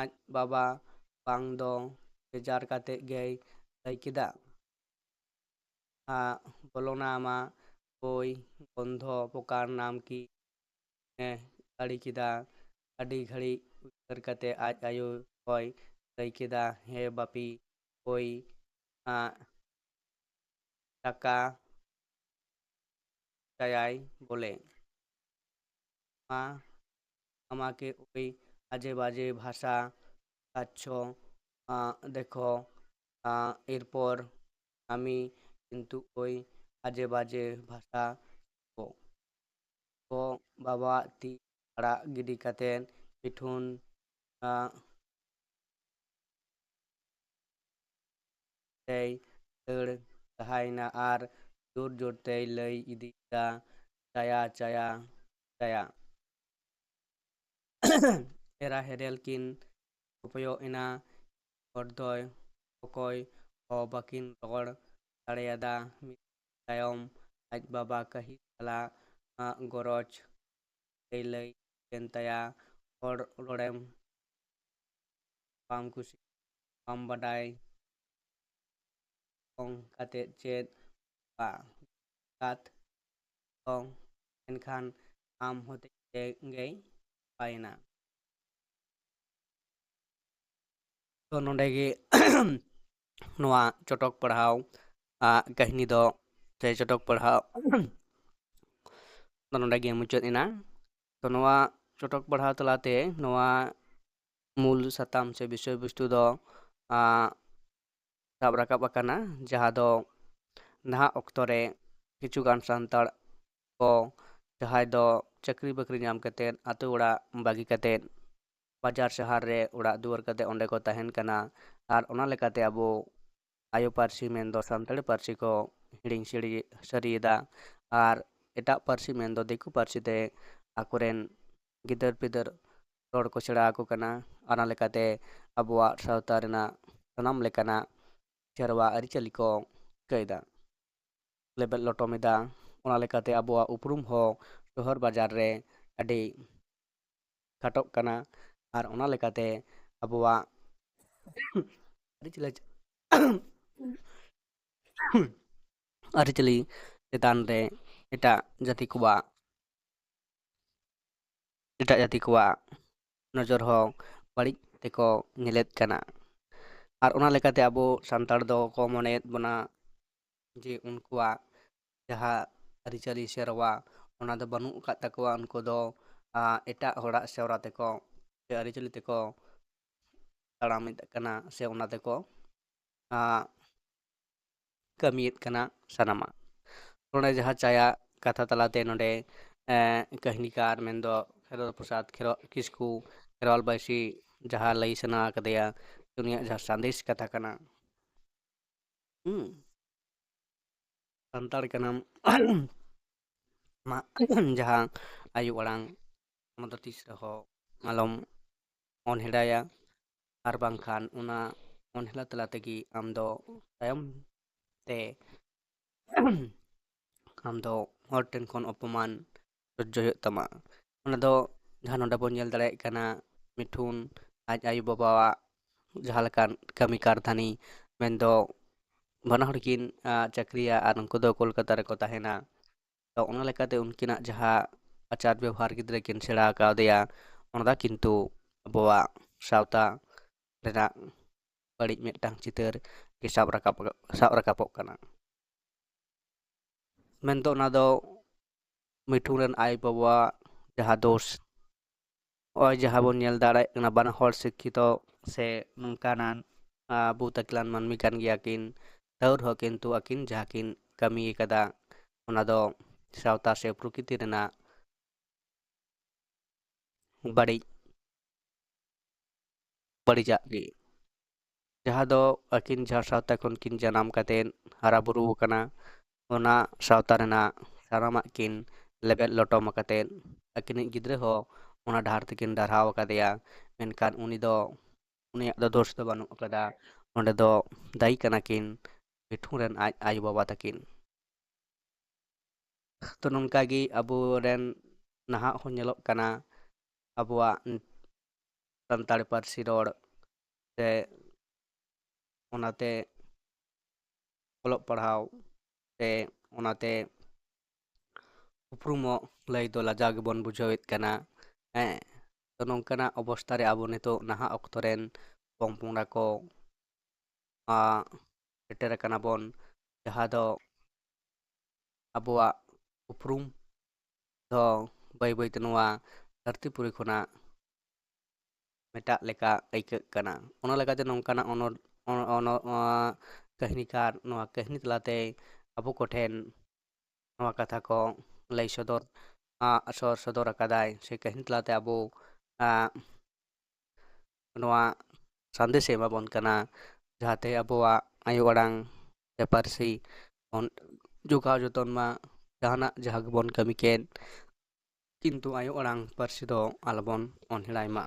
ᱟᱡ ᱵᱟᱵᱟ ᱵᱟᱝ ᱫᱚ ᱵᱮᱡᱟᱨ ᱠᱟᱛᱮ ᱜᱮᱭ ᱞᱟᱹᱭ ᱠᱮᱫᱟ᱾ ᱟ, ᱵᱚᱞᱚᱱᱟ ᱢᱟ ᱵᱳᱭ ᱵᱚᱱᱫᱷᱚ ᱯᱨᱚᱠᱟᱨ ᱱᱟᱢ ᱠᱤ? ᱮ ᱟᱹᱲᱤ ᱠᱮᱫᱟ᱾ ᱟᱹᱰᱤ ᱜᱷᱟᱹᱲᱤᱡ ᱩᱭᱦᱟᱹᱨ ᱠᱟᱛᱮ ᱟᱡ ᱟᱭᱳ ᱦᱚᱸᱭ ᱞᱟᱹᱭ ᱠᱮᱫᱟ, ᱦᱮᱸ ᱵᱟᱹᱯᱤ, ᱳᱭ, ᱟ, ᱴᱟᱠᱟ ᱪᱟᱭᱟᱭ ᱵᱚᱞᱮ᱾ ᱢᱟ ᱟᱢᱟᱠᱮ ᱳᱭ ᱟᱡᱮ ᱵᱟᱡᱮ ᱵᱷᱟᱥᱟ ᱟᱪᱪᱷᱚ, ᱟ, ᱫᱮᱠᱷᱚ, ᱟ, ᱮᱨᱯᱚᱨ আমি কিন্তু ওই আজে বাজে ভাষা ᱠᱚ᱾ ᱜᱚ ᱵᱟᱵᱟᱣᱟᱜ ᱛᱤ ᱟᱲᱟᱜ ᱜᱤᱰᱤ ᱠᱟᱛᱮ ᱢᱤᱴᱷᱩᱱ, ᱟ, ᱛᱮᱭ ᱫᱟᱹᱲ ᱞᱟᱦᱟᱭᱮᱱᱟ ᱟᱨ ᱡᱳᱨ ᱡᱳᱨ ᱛᱮᱭ ᱞᱟᱹᱭ ᱤᱫᱤᱭᱮᱫᱟ, ᱪᱟᱭᱟ, ᱪᱟᱭᱟ, ᱪᱟᱭᱟ᱾ ᱮᱨᱟ ᱦᱮᱨᱮᱞ ᱠᱤᱱ ᱠᱚᱯᱚᱭᱚᱜ ᱮᱱᱟ᱾ ᱦᱚᱲ ᱫᱚᱭ ᱚᱠᱚᱭ ᱦᱚᱸ ᱵᱟᱹᱠᱤᱱ ᱨᱚᱲ ᱫᱟᱲᱮᱭᱟᱫᱟ᱾ ᱢᱤᱫ ᱛᱟᱭᱚᱢ ᱟᱡ ᱵᱟᱵᱟ ᱠᱟᱹᱦᱤᱞ ᱥᱟᱞᱟᱜ ᱜᱚᱨᱚᱡᱽ ᱛᱮᱭ ᱞᱟᱹᱭ ᱠᱮᱱ ᱛᱟᱭᱟ, ᱦᱚᱲ ᱨᱚᱲᱮᱢ ᱵᱟᱢ ᱠᱩᱥᱤ, ᱵᱟᱢ ᱵᱟᱰᱟᱭ, ᱚᱝ ᱠᱟᱛᱮ ᱪᱮᱫ ᱵᱟ ᱠᱟᱛ ᱚᱝ, ᱮᱱᱠᱷᱟᱱ ᱟᱢ ᱦᱚᱛᱮᱡ ᱛᱮ ᱜᱮᱭ ᱯᱟᱭᱮᱱᱟ᱾ ᱛᱚ ᱱᱚᱰᱮ ᱜᱮ ᱱᱚᱣᱟ ᱪᱚᱴᱚᱠ ᱯᱟᱲᱦᱟᱣ, ᱟ, ᱠᱟᱹᱦᱱᱤ ᱫᱚ, ᱥᱮ ᱪᱚᱴᱚᱠ ᱯᱟᱲᱦᱟᱣ ᱫᱚ ᱱᱚᱰᱮ ᱜᱮ ᱢᱩᱪᱟᱹᱫ ᱮᱱᱟ᱾ ᱛᱚ ᱱᱚᱣᱟ ᱪᱚᱴᱚᱠ ᱯᱟᱲᱦᱟᱣ ᱛᱟᱞᱟᱛᱮ ᱱᱚᱣᱟ ᱢᱩᱞ ᱥᱟᱛᱟᱢ ᱥᱮ ᱵᱤᱥᱚᱭ ᱵᱚᱥᱛᱩ ᱫᱚ, ᱟ, ᱥᱟᱵ ᱨᱟᱠᱟᱵ ᱟᱠᱟᱱᱟ, ᱡᱟᱦᱟᱸ ᱫᱚ ᱱᱟᱦᱟᱜ ᱚᱠᱛᱚ ᱨᱮ ᱠᱤᱪᱷᱩ ᱜᱟᱱ ᱥᱟᱱᱛᱟᱲ ᱠᱚ, ᱡᱟᱦᱟᱸᱭ ᱫᱚ ᱪᱟᱹᱠᱨᱤ ᱵᱟᱹᱠᱨᱤ ᱧᱟᱢ ᱠᱟᱛᱮᱫ ᱟᱛᱳ ᱚᱲᱟᱜ ᱵᱟᱹᱜᱤ ᱠᱟᱛᱮᱫ ᱵᱟᱡᱟᱨ ᱥᱟᱦᱟᱨ ᱨᱮ ᱚᱲᱟᱜ ᱫᱩᱣᱟᱹᱨ ᱠᱟᱛᱮᱫ ᱚᱸᱰᱮ ᱠᱚ ᱛᱟᱦᱮᱱ ᱠᱟᱱᱟ᱾ ᱟᱨ ᱚᱱᱟ ᱞᱮᱠᱟᱛᱮ ᱟᱵᱚ ᱟᱭᱳ ᱯᱟᱹᱨᱥᱤ ᱢᱮᱱᱫᱚ ᱥᱟᱱᱛᱟᱲᱤ ᱯᱟᱹᱨᱥᱤ ᱠᱚ ᱦᱤᱲᱤᱧ ᱥᱟᱹᱨᱤ, ᱥᱟᱹᱨᱤᱭᱮᱫᱟ᱾ ᱟᱨ ᱮᱴᱟᱜ ᱯᱟᱹᱨᱥᱤ ᱢᱮᱱᱫᱚ ᱫᱤᱠᱩ ᱯᱟᱹᱨᱥᱤ ᱛᱮ ᱟᱠᱚᱨᱮᱱ ᱜᱤᱫᱟᱹᱨ ᱯᱤᱫᱟᱹᱨ ᱨᱚᱲ ᱠᱚ ᱥᱮᱬᱟ ᱟᱠᱚ ᱠᱟᱱᱟ᱾ ᱚᱱᱟ ᱞᱮᱠᱟᱛᱮ ᱟᱵᱚᱣᱟᱜ ᱥᱟᱶᱛᱟ ᱨᱮᱱᱟᱜ ᱥᱟᱱᱟᱢ ᱞᱮᱠᱟᱱᱟᱜ ᱥᱮᱨᱣᱟ ᱟᱹᱨᱤᱪᱟᱹᱞᱤ ᱠᱚ ᱪᱤᱠᱟᱹᱭᱮᱫᱟ᱾ ᱞᱮᱵᱮᱫ ᱞᱚᱴᱚᱢᱮᱫᱟ᱾ ᱚᱱᱟ ᱞᱮᱠᱟᱛᱮ ᱟᱵᱚᱣᱟᱜ ᱩᱯᱨᱩᱢ ᱦᱚᱸ ᱥᱚᱦᱚᱨ ᱵᱟᱡᱟᱨ ᱨᱮ ᱟᱹᱰᱤ ᱠᱷᱟᱴᱚᱜ ᱠᱟᱱᱟ᱾ ᱟᱨ ᱚᱱᱟ ᱞᱮᱠᱟᱛᱮ ᱟᱵᱚᱣᱟᱜ ᱟᱹᱨᱤᱪᱟᱹᱞᱤ ᱟᱹᱨᱤᱪᱟᱹᱞᱤ ᱪᱮᱛᱟᱱ ᱨᱮ ᱮᱴᱟᱜ ᱡᱟᱹᱛᱤ ᱠᱚᱣᱟᱜ ᱮᱴᱟᱜ ᱡᱟᱹᱛᱤ ᱠᱚᱣᱟᱜ ᱱᱚᱡᱚᱨ ᱦᱚᱸ ᱵᱟᱹᱲᱤᱡ ᱛᱮᱠᱚ ᱧᱮᱞᱮᱫ ᱠᱟᱱᱟ᱾ ᱟᱨ ᱚᱱᱟ ᱞᱮᱠᱟᱛᱮ ᱟᱵᱚ ᱥᱟᱱᱛᱟᱲ ᱫᱚᱠᱚ ᱢᱚᱱᱮᱭᱮᱫ ᱵᱚᱱᱟ ᱡᱮ ᱩᱱᱠᱩᱣᱟᱜ ᱡᱟᱦᱟᱸ ᱟᱹᱨᱤᱪᱟᱹᱞᱤ ᱥᱮᱨᱣᱟ, ᱚᱱᱟ ᱫᱚ ᱵᱟᱹᱱᱩᱜ ᱟᱠᱟᱫ ᱛᱟᱠᱚᱣᱟ᱾ ᱩᱱᱠᱩ ᱫᱚ ᱟᱸ, ᱮᱴᱟᱜ ᱦᱚᱲᱟᱜ ᱥᱮᱨᱣᱟ ᱛᱮᱠᱚ ᱥᱮ ᱟᱹᱨᱤᱪᱟᱹᱞᱤ ᱛᱮᱠᱚ ᱛᱟᱲᱟᱢᱮᱫ ᱠᱟᱱᱟ ᱥᱮ ᱚᱱᱟ ᱛᱮᱠᱚ ᱟᱸ, ᱠᱟᱹᱢᱤᱭᱮᱫ ᱠᱟᱱᱟ ᱥᱟᱱᱟᱢᱟᱜ᱾ ᱱᱚᱰᱮ ᱡᱟᱦᱟᱸ ᱪᱟᱭᱟ ᱠᱟᱛᱷᱟ ᱛᱟᱞᱟᱛᱮ ᱱᱚᱰᱮ ᱮᱸ, ᱠᱟᱹᱦᱱᱤᱠᱟᱨ ᱢᱮᱱᱫᱚ ᱠᱷᱮᱨᱣᱟᱞ ᱯᱨᱚᱥᱟᱫᱽ ᱠᱷᱮᱨᱣᱟᱞ ᱠᱤᱥᱠᱩ, ᱠᱷᱮᱨᱣᱟᱞ ᱵᱟᱹᱭᱥᱤ, ᱡᱟᱦᱟᱸ ᱞᱟᱹᱭ ᱥᱟᱱᱟ ᱠᱟᱫᱮᱭᱟ, ᱩᱱᱤᱭᱟᱜ ᱡᱟᱦᱟᱸ ᱥᱟᱸᱫᱮᱥ ᱠᱟᱛᱷᱟ ᱠᱟᱱᱟ, ᱦᱩᱸ, ᱥᱟᱱᱛᱟᱲ ᱠᱟᱱᱟᱢ, ᱟᱢᱟᱜ ᱡᱟᱦᱟᱸ ᱟᱭᱳ ᱟᱲᱟᱝ, ᱚᱱᱟ ᱫᱚ ᱛᱤᱥ ᱨᱮᱦᱚᱸ ᱟᱞᱚᱢ ᱚᱱᱦᱮᱲᱟᱭᱟ, ᱟᱨ ᱵᱟᱝᱠᱷᱟᱱ ᱚᱱᱟ ᱚᱱᱦᱮᱲᱟ ᱛᱟᱞᱟ ᱛᱮᱜᱮ ᱟᱢ ᱫᱚ ᱛᱟᱭᱚᱢ ᱛᱮ ᱟᱢ ᱫᱚ ᱦᱚᱲ ᱴᱷᱮᱱ ᱠᱷᱚᱱ ᱚᱯᱚᱢᱟᱱ ᱥᱚᱡᱡᱚ ᱦᱩᱭᱩᱜ ᱛᱟᱢᱟ᱾ ᱚᱱᱟ ᱫᱚ ᱡᱟᱦᱟᱸ ᱱᱚᱰᱮ ᱵᱚᱱ ᱧᱮᱞ ᱫᱟᱲᱮᱭᱟᱜ ᱠᱟᱱᱟ, ᱢᱤᱴᱷᱩᱱ ᱟᱡ ᱟᱭᱳ ᱵᱟᱵᱟᱣᱟᱜ ᱡᱟᱦᱟᱸ ᱞᱮᱠᱟᱱ ᱠᱟᱹᱢᱤ ᱠᱟᱨᱫᱷᱟᱱᱤ, ᱢᱮᱱᱫᱚ ᱵᱟᱱᱟ ᱦᱚᱲ ᱠᱤᱱ ᱟᱸ, ᱪᱟᱹᱠᱨᱤᱭᱟ ᱟᱨ ᱩᱱᱠᱩ ᱫᱚ ᱠᱳᱞᱠᱟᱛᱟ ᱨᱮᱠᱚ ᱛᱟᱦᱮᱱᱟ᱾ ᱛᱚ ᱚᱱᱟ ᱞᱮᱠᱟᱛᱮ ᱩᱱᱠᱤᱱᱟᱜ ᱡᱟᱦᱟᱸ ᱟᱪᱟᱨ ᱵᱮᱣᱦᱟᱨ ᱜᱤᱫᱽᱨᱟᱹ ᱠᱤᱱ ᱥᱮᱬᱟ ᱠᱟᱣᱫᱮᱭᱟ, ᱚᱱᱟ ᱫᱚ ᱠᱤᱱᱛᱩ ᱟᱵᱚᱣᱟᱜ ᱥᱟᱶᱛᱟ ᱨᱮᱱᱟᱜ ᱵᱟᱹᱲᱤᱡ ᱢᱤᱫᱴᱟᱝ ᱪᱤᱛᱟᱹᱨ ᱜᱮ ᱥᱟᱵ ᱨᱟᱠᱟᱵ ᱥᱟᱵ ᱨᱟᱠᱟᱵᱚᱜ ᱠᱟᱱᱟ᱾ ᱢᱮᱱᱫᱚ ᱚᱱᱟ ᱫᱚ ᱢᱤᱴᱷᱩᱱ ᱨᱮᱱ ᱟᱭᱳ ᱵᱟᱵᱟᱣᱟᱜ ᱡᱟᱦᱟᱸ ᱫᱳᱥ, ᱱᱚᱜᱼᱚᱭ ᱡᱟᱦᱟᱸ ᱵᱚᱱ ᱧᱮᱞ ᱫᱟᱲᱮᱭᱟᱜ ᱠᱟᱱᱟ, ᱵᱟᱱᱟ ᱦᱚᱲ ᱥᱤᱠᱠᱷᱤᱛᱚ ᱥᱮ ᱱᱚᱝᱠᱟᱱᱟᱱ ᱟᱸ, ᱵᱩᱫ ᱟᱹᱠᱤᱞᱟᱱ ᱢᱟᱹᱱᱢᱤ ᱠᱟᱱ ᱜᱮᱭᱟ ᱠᱤᱱ, ᱛᱟᱹᱣ ᱨᱮᱦᱚᱸ ᱠᱤᱱᱛᱩ ᱟᱹᱠᱤᱱ ᱡᱟᱦᱟᱸ ᱠᱤᱱ ᱠᱟᱹᱢᱤ ᱟᱠᱟᱫᱟ, ᱚᱱᱟ ᱫᱚ ᱥᱟᱶᱛᱟ ᱥᱮ ᱯᱨᱚᱠᱨᱤᱛᱤ ᱨᱮᱱᱟᱜ ᱵᱟᱹᱲᱤᱡ ᱵᱟᱹᱲᱤᱡᱟᱜ ᱜᱮ, ᱡᱟᱦᱟᱸ ᱫᱚ ᱟᱹᱠᱤᱱ ᱡᱟᱦᱟᱸ ᱥᱟᱶᱛᱟ ᱠᱷᱚᱱ ᱠᱤᱱ ᱡᱟᱱᱟᱢ ᱠᱟᱛᱮᱫ ᱦᱟᱨᱟ ᱵᱩᱨᱩ ᱟᱠᱟᱱᱟ, ᱚᱱᱟ ᱥᱟᱶᱛᱟ ᱨᱮᱱᱟᱜ ᱥᱟᱱᱟᱢᱟᱜ ᱠᱤᱱ ᱞᱮᱵᱮᱫ ᱞᱚᱴᱚᱢ ᱟᱠᱟᱛᱮᱫ ᱟᱹᱠᱤᱱᱤᱡ ᱜᱤᱫᱽᱨᱟᱹ ᱦᱚᱸ ᱚᱱᱟ ᱰᱟᱦᱟᱨ ᱛᱮᱠᱤᱱ ᱰᱟᱨᱦᱟᱣ ᱟᱠᱟᱫᱮᱭᱟ᱾ ᱢᱮᱱᱠᱷᱟᱱ ᱩᱱᱤ ᱫᱚ, ᱩᱱᱤᱭᱟᱜ ᱫᱚ ᱫᱳᱥ ᱫᱚ ᱵᱟᱹᱱᱩᱜ ᱟᱠᱟᱫᱟ᱾ ᱚᱸᱰᱮ ᱫᱚ ᱫᱟᱭᱤ ᱠᱟᱱᱟ ᱠᱤᱱ ᱢᱤᱴᱷᱩᱱ ᱨᱮᱱ ᱟᱡ ᱟᱭᱳᱼᱵᱟᱵᱟ ᱛᱟᱹᱠᱤᱱ᱾ ᱛᱚ ᱱᱚᱝᱠᱟ ᱜᱮ ᱟᱵᱚᱨᱮᱱ ᱱᱟᱦᱟᱜ ᱦᱚᱸ ᱧᱮᱞᱚᱜ ᱠᱟᱱᱟ, ᱟᱵᱚᱣᱟᱜ ᱥᱟᱱᱛᱟᱲᱤ ᱯᱟᱹᱨᱥᱤ ᱨᱚᱲ ᱥᱮ ᱚᱱᱟᱛᱮ ᱚᱞᱚᱜ ᱯᱟᱲᱦᱟᱣ ᱛᱮ ᱚᱱᱟᱛᱮ ᱩᱯᱨᱩᱢᱚᱜ ᱞᱟᱹᱭ ᱫᱚ ᱞᱟᱡᱟᱣ ᱜᱮᱵᱚᱱ ᱵᱩᱡᱷᱟᱹᱣᱮᱫ ᱠᱟᱱᱟ᱾ ᱦᱮᱸ, ᱛᱚ ᱱᱚᱝᱠᱟᱱᱟᱜ ᱚᱵᱚᱥᱛᱷᱟ ᱨᱮ ᱟᱵᱚ ᱱᱤᱛᱚᱜ ᱱᱟᱦᱟᱜ ᱚᱠᱛᱚ ᱨᱮᱱ ᱯᱚᱝ ᱯᱚᱝᱲᱟ ᱠᱚ, ᱟ, ᱥᱮᱴᱮᱨ ᱟᱠᱟᱱᱟ ᱵᱚᱱ, ᱡᱟᱦᱟᱸ ᱫᱚ ᱟᱵᱚᱣᱟᱜ ᱩᱯᱨᱩᱢ ᱫᱚ ᱵᱟᱹᱭ ᱵᱟᱹᱭᱛᱮ ᱱᱚᱣᱟ ᱫᱷᱟᱹᱨᱛᱤ ᱯᱩᱨᱤ ᱠᱷᱚᱱᱟᱜ ᱢᱮᱴᱟᱜ ᱞᱮᱠᱟ ᱟᱹᱭᱠᱟᱹᱜ ᱠᱟᱱᱟ᱾ ᱚᱱᱟ ᱞᱮᱠᱟᱛᱮ ᱱᱚᱝᱠᱟᱱᱟᱜ ᱚᱱᱚᱞ-, ᱚᱱ-, ᱚᱱ-, ᱚᱱ-, ᱠᱟᱹᱦᱱᱤᱠᱟᱨ ᱱᱚᱣᱟ ᱠᱟᱹᱦᱱᱤ ᱛᱟᱞᱟᱛᱮ ᱟᱵᱚ ᱠᱚᱴᱷᱮᱱ ᱱᱚᱣᱟ ᱠᱟᱛᱷᱟ ᱠᱚ ᱞᱟᱹᱭ ᱥᱚᱫᱚᱨ, ᱟ, ᱥᱚ-, ᱥᱚᱫᱚᱨ ᱟᱠᱟᱫᱟᱭ, ᱥᱮ ᱠᱟᱹᱦᱱᱤ ᱛᱟᱞᱟᱛᱮ ᱟᱵᱚ, ᱟ, ᱱᱚᱣᱟ ᱥᱟᱸᱫᱮᱥᱮ ᱮᱢᱟ ᱵᱚᱱ ᱠᱟᱱᱟ, ᱡᱟᱦᱟᱸᱛᱮ ᱟᱵᱚᱣᱟᱜ ᱟᱭᱳ ᱟᱲᱟᱝ ᱥᱮ ᱯᱟᱹᱨᱥᱤ ᱵᱚᱱ ᱡᱚᱜᱟᱣ ᱡᱚᱛᱚᱱ ᱢᱟ᱾ ᱡᱟᱦᱟᱱᱟᱜ ᱡᱟᱦᱟᱸ ᱜᱮᱵᱚᱱ ᱠᱟᱹᱢᱤ ᱠᱮᱫ, ᱠᱤᱱᱛᱩ ᱟᱭᱳ ᱟᱲᱟᱝ ᱯᱟᱹᱨᱥᱤ ᱫᱚ ᱟᱞᱚᱵᱚᱱ ᱚᱱᱦᱮᱲᱟᱭ ᱢᱟ᱾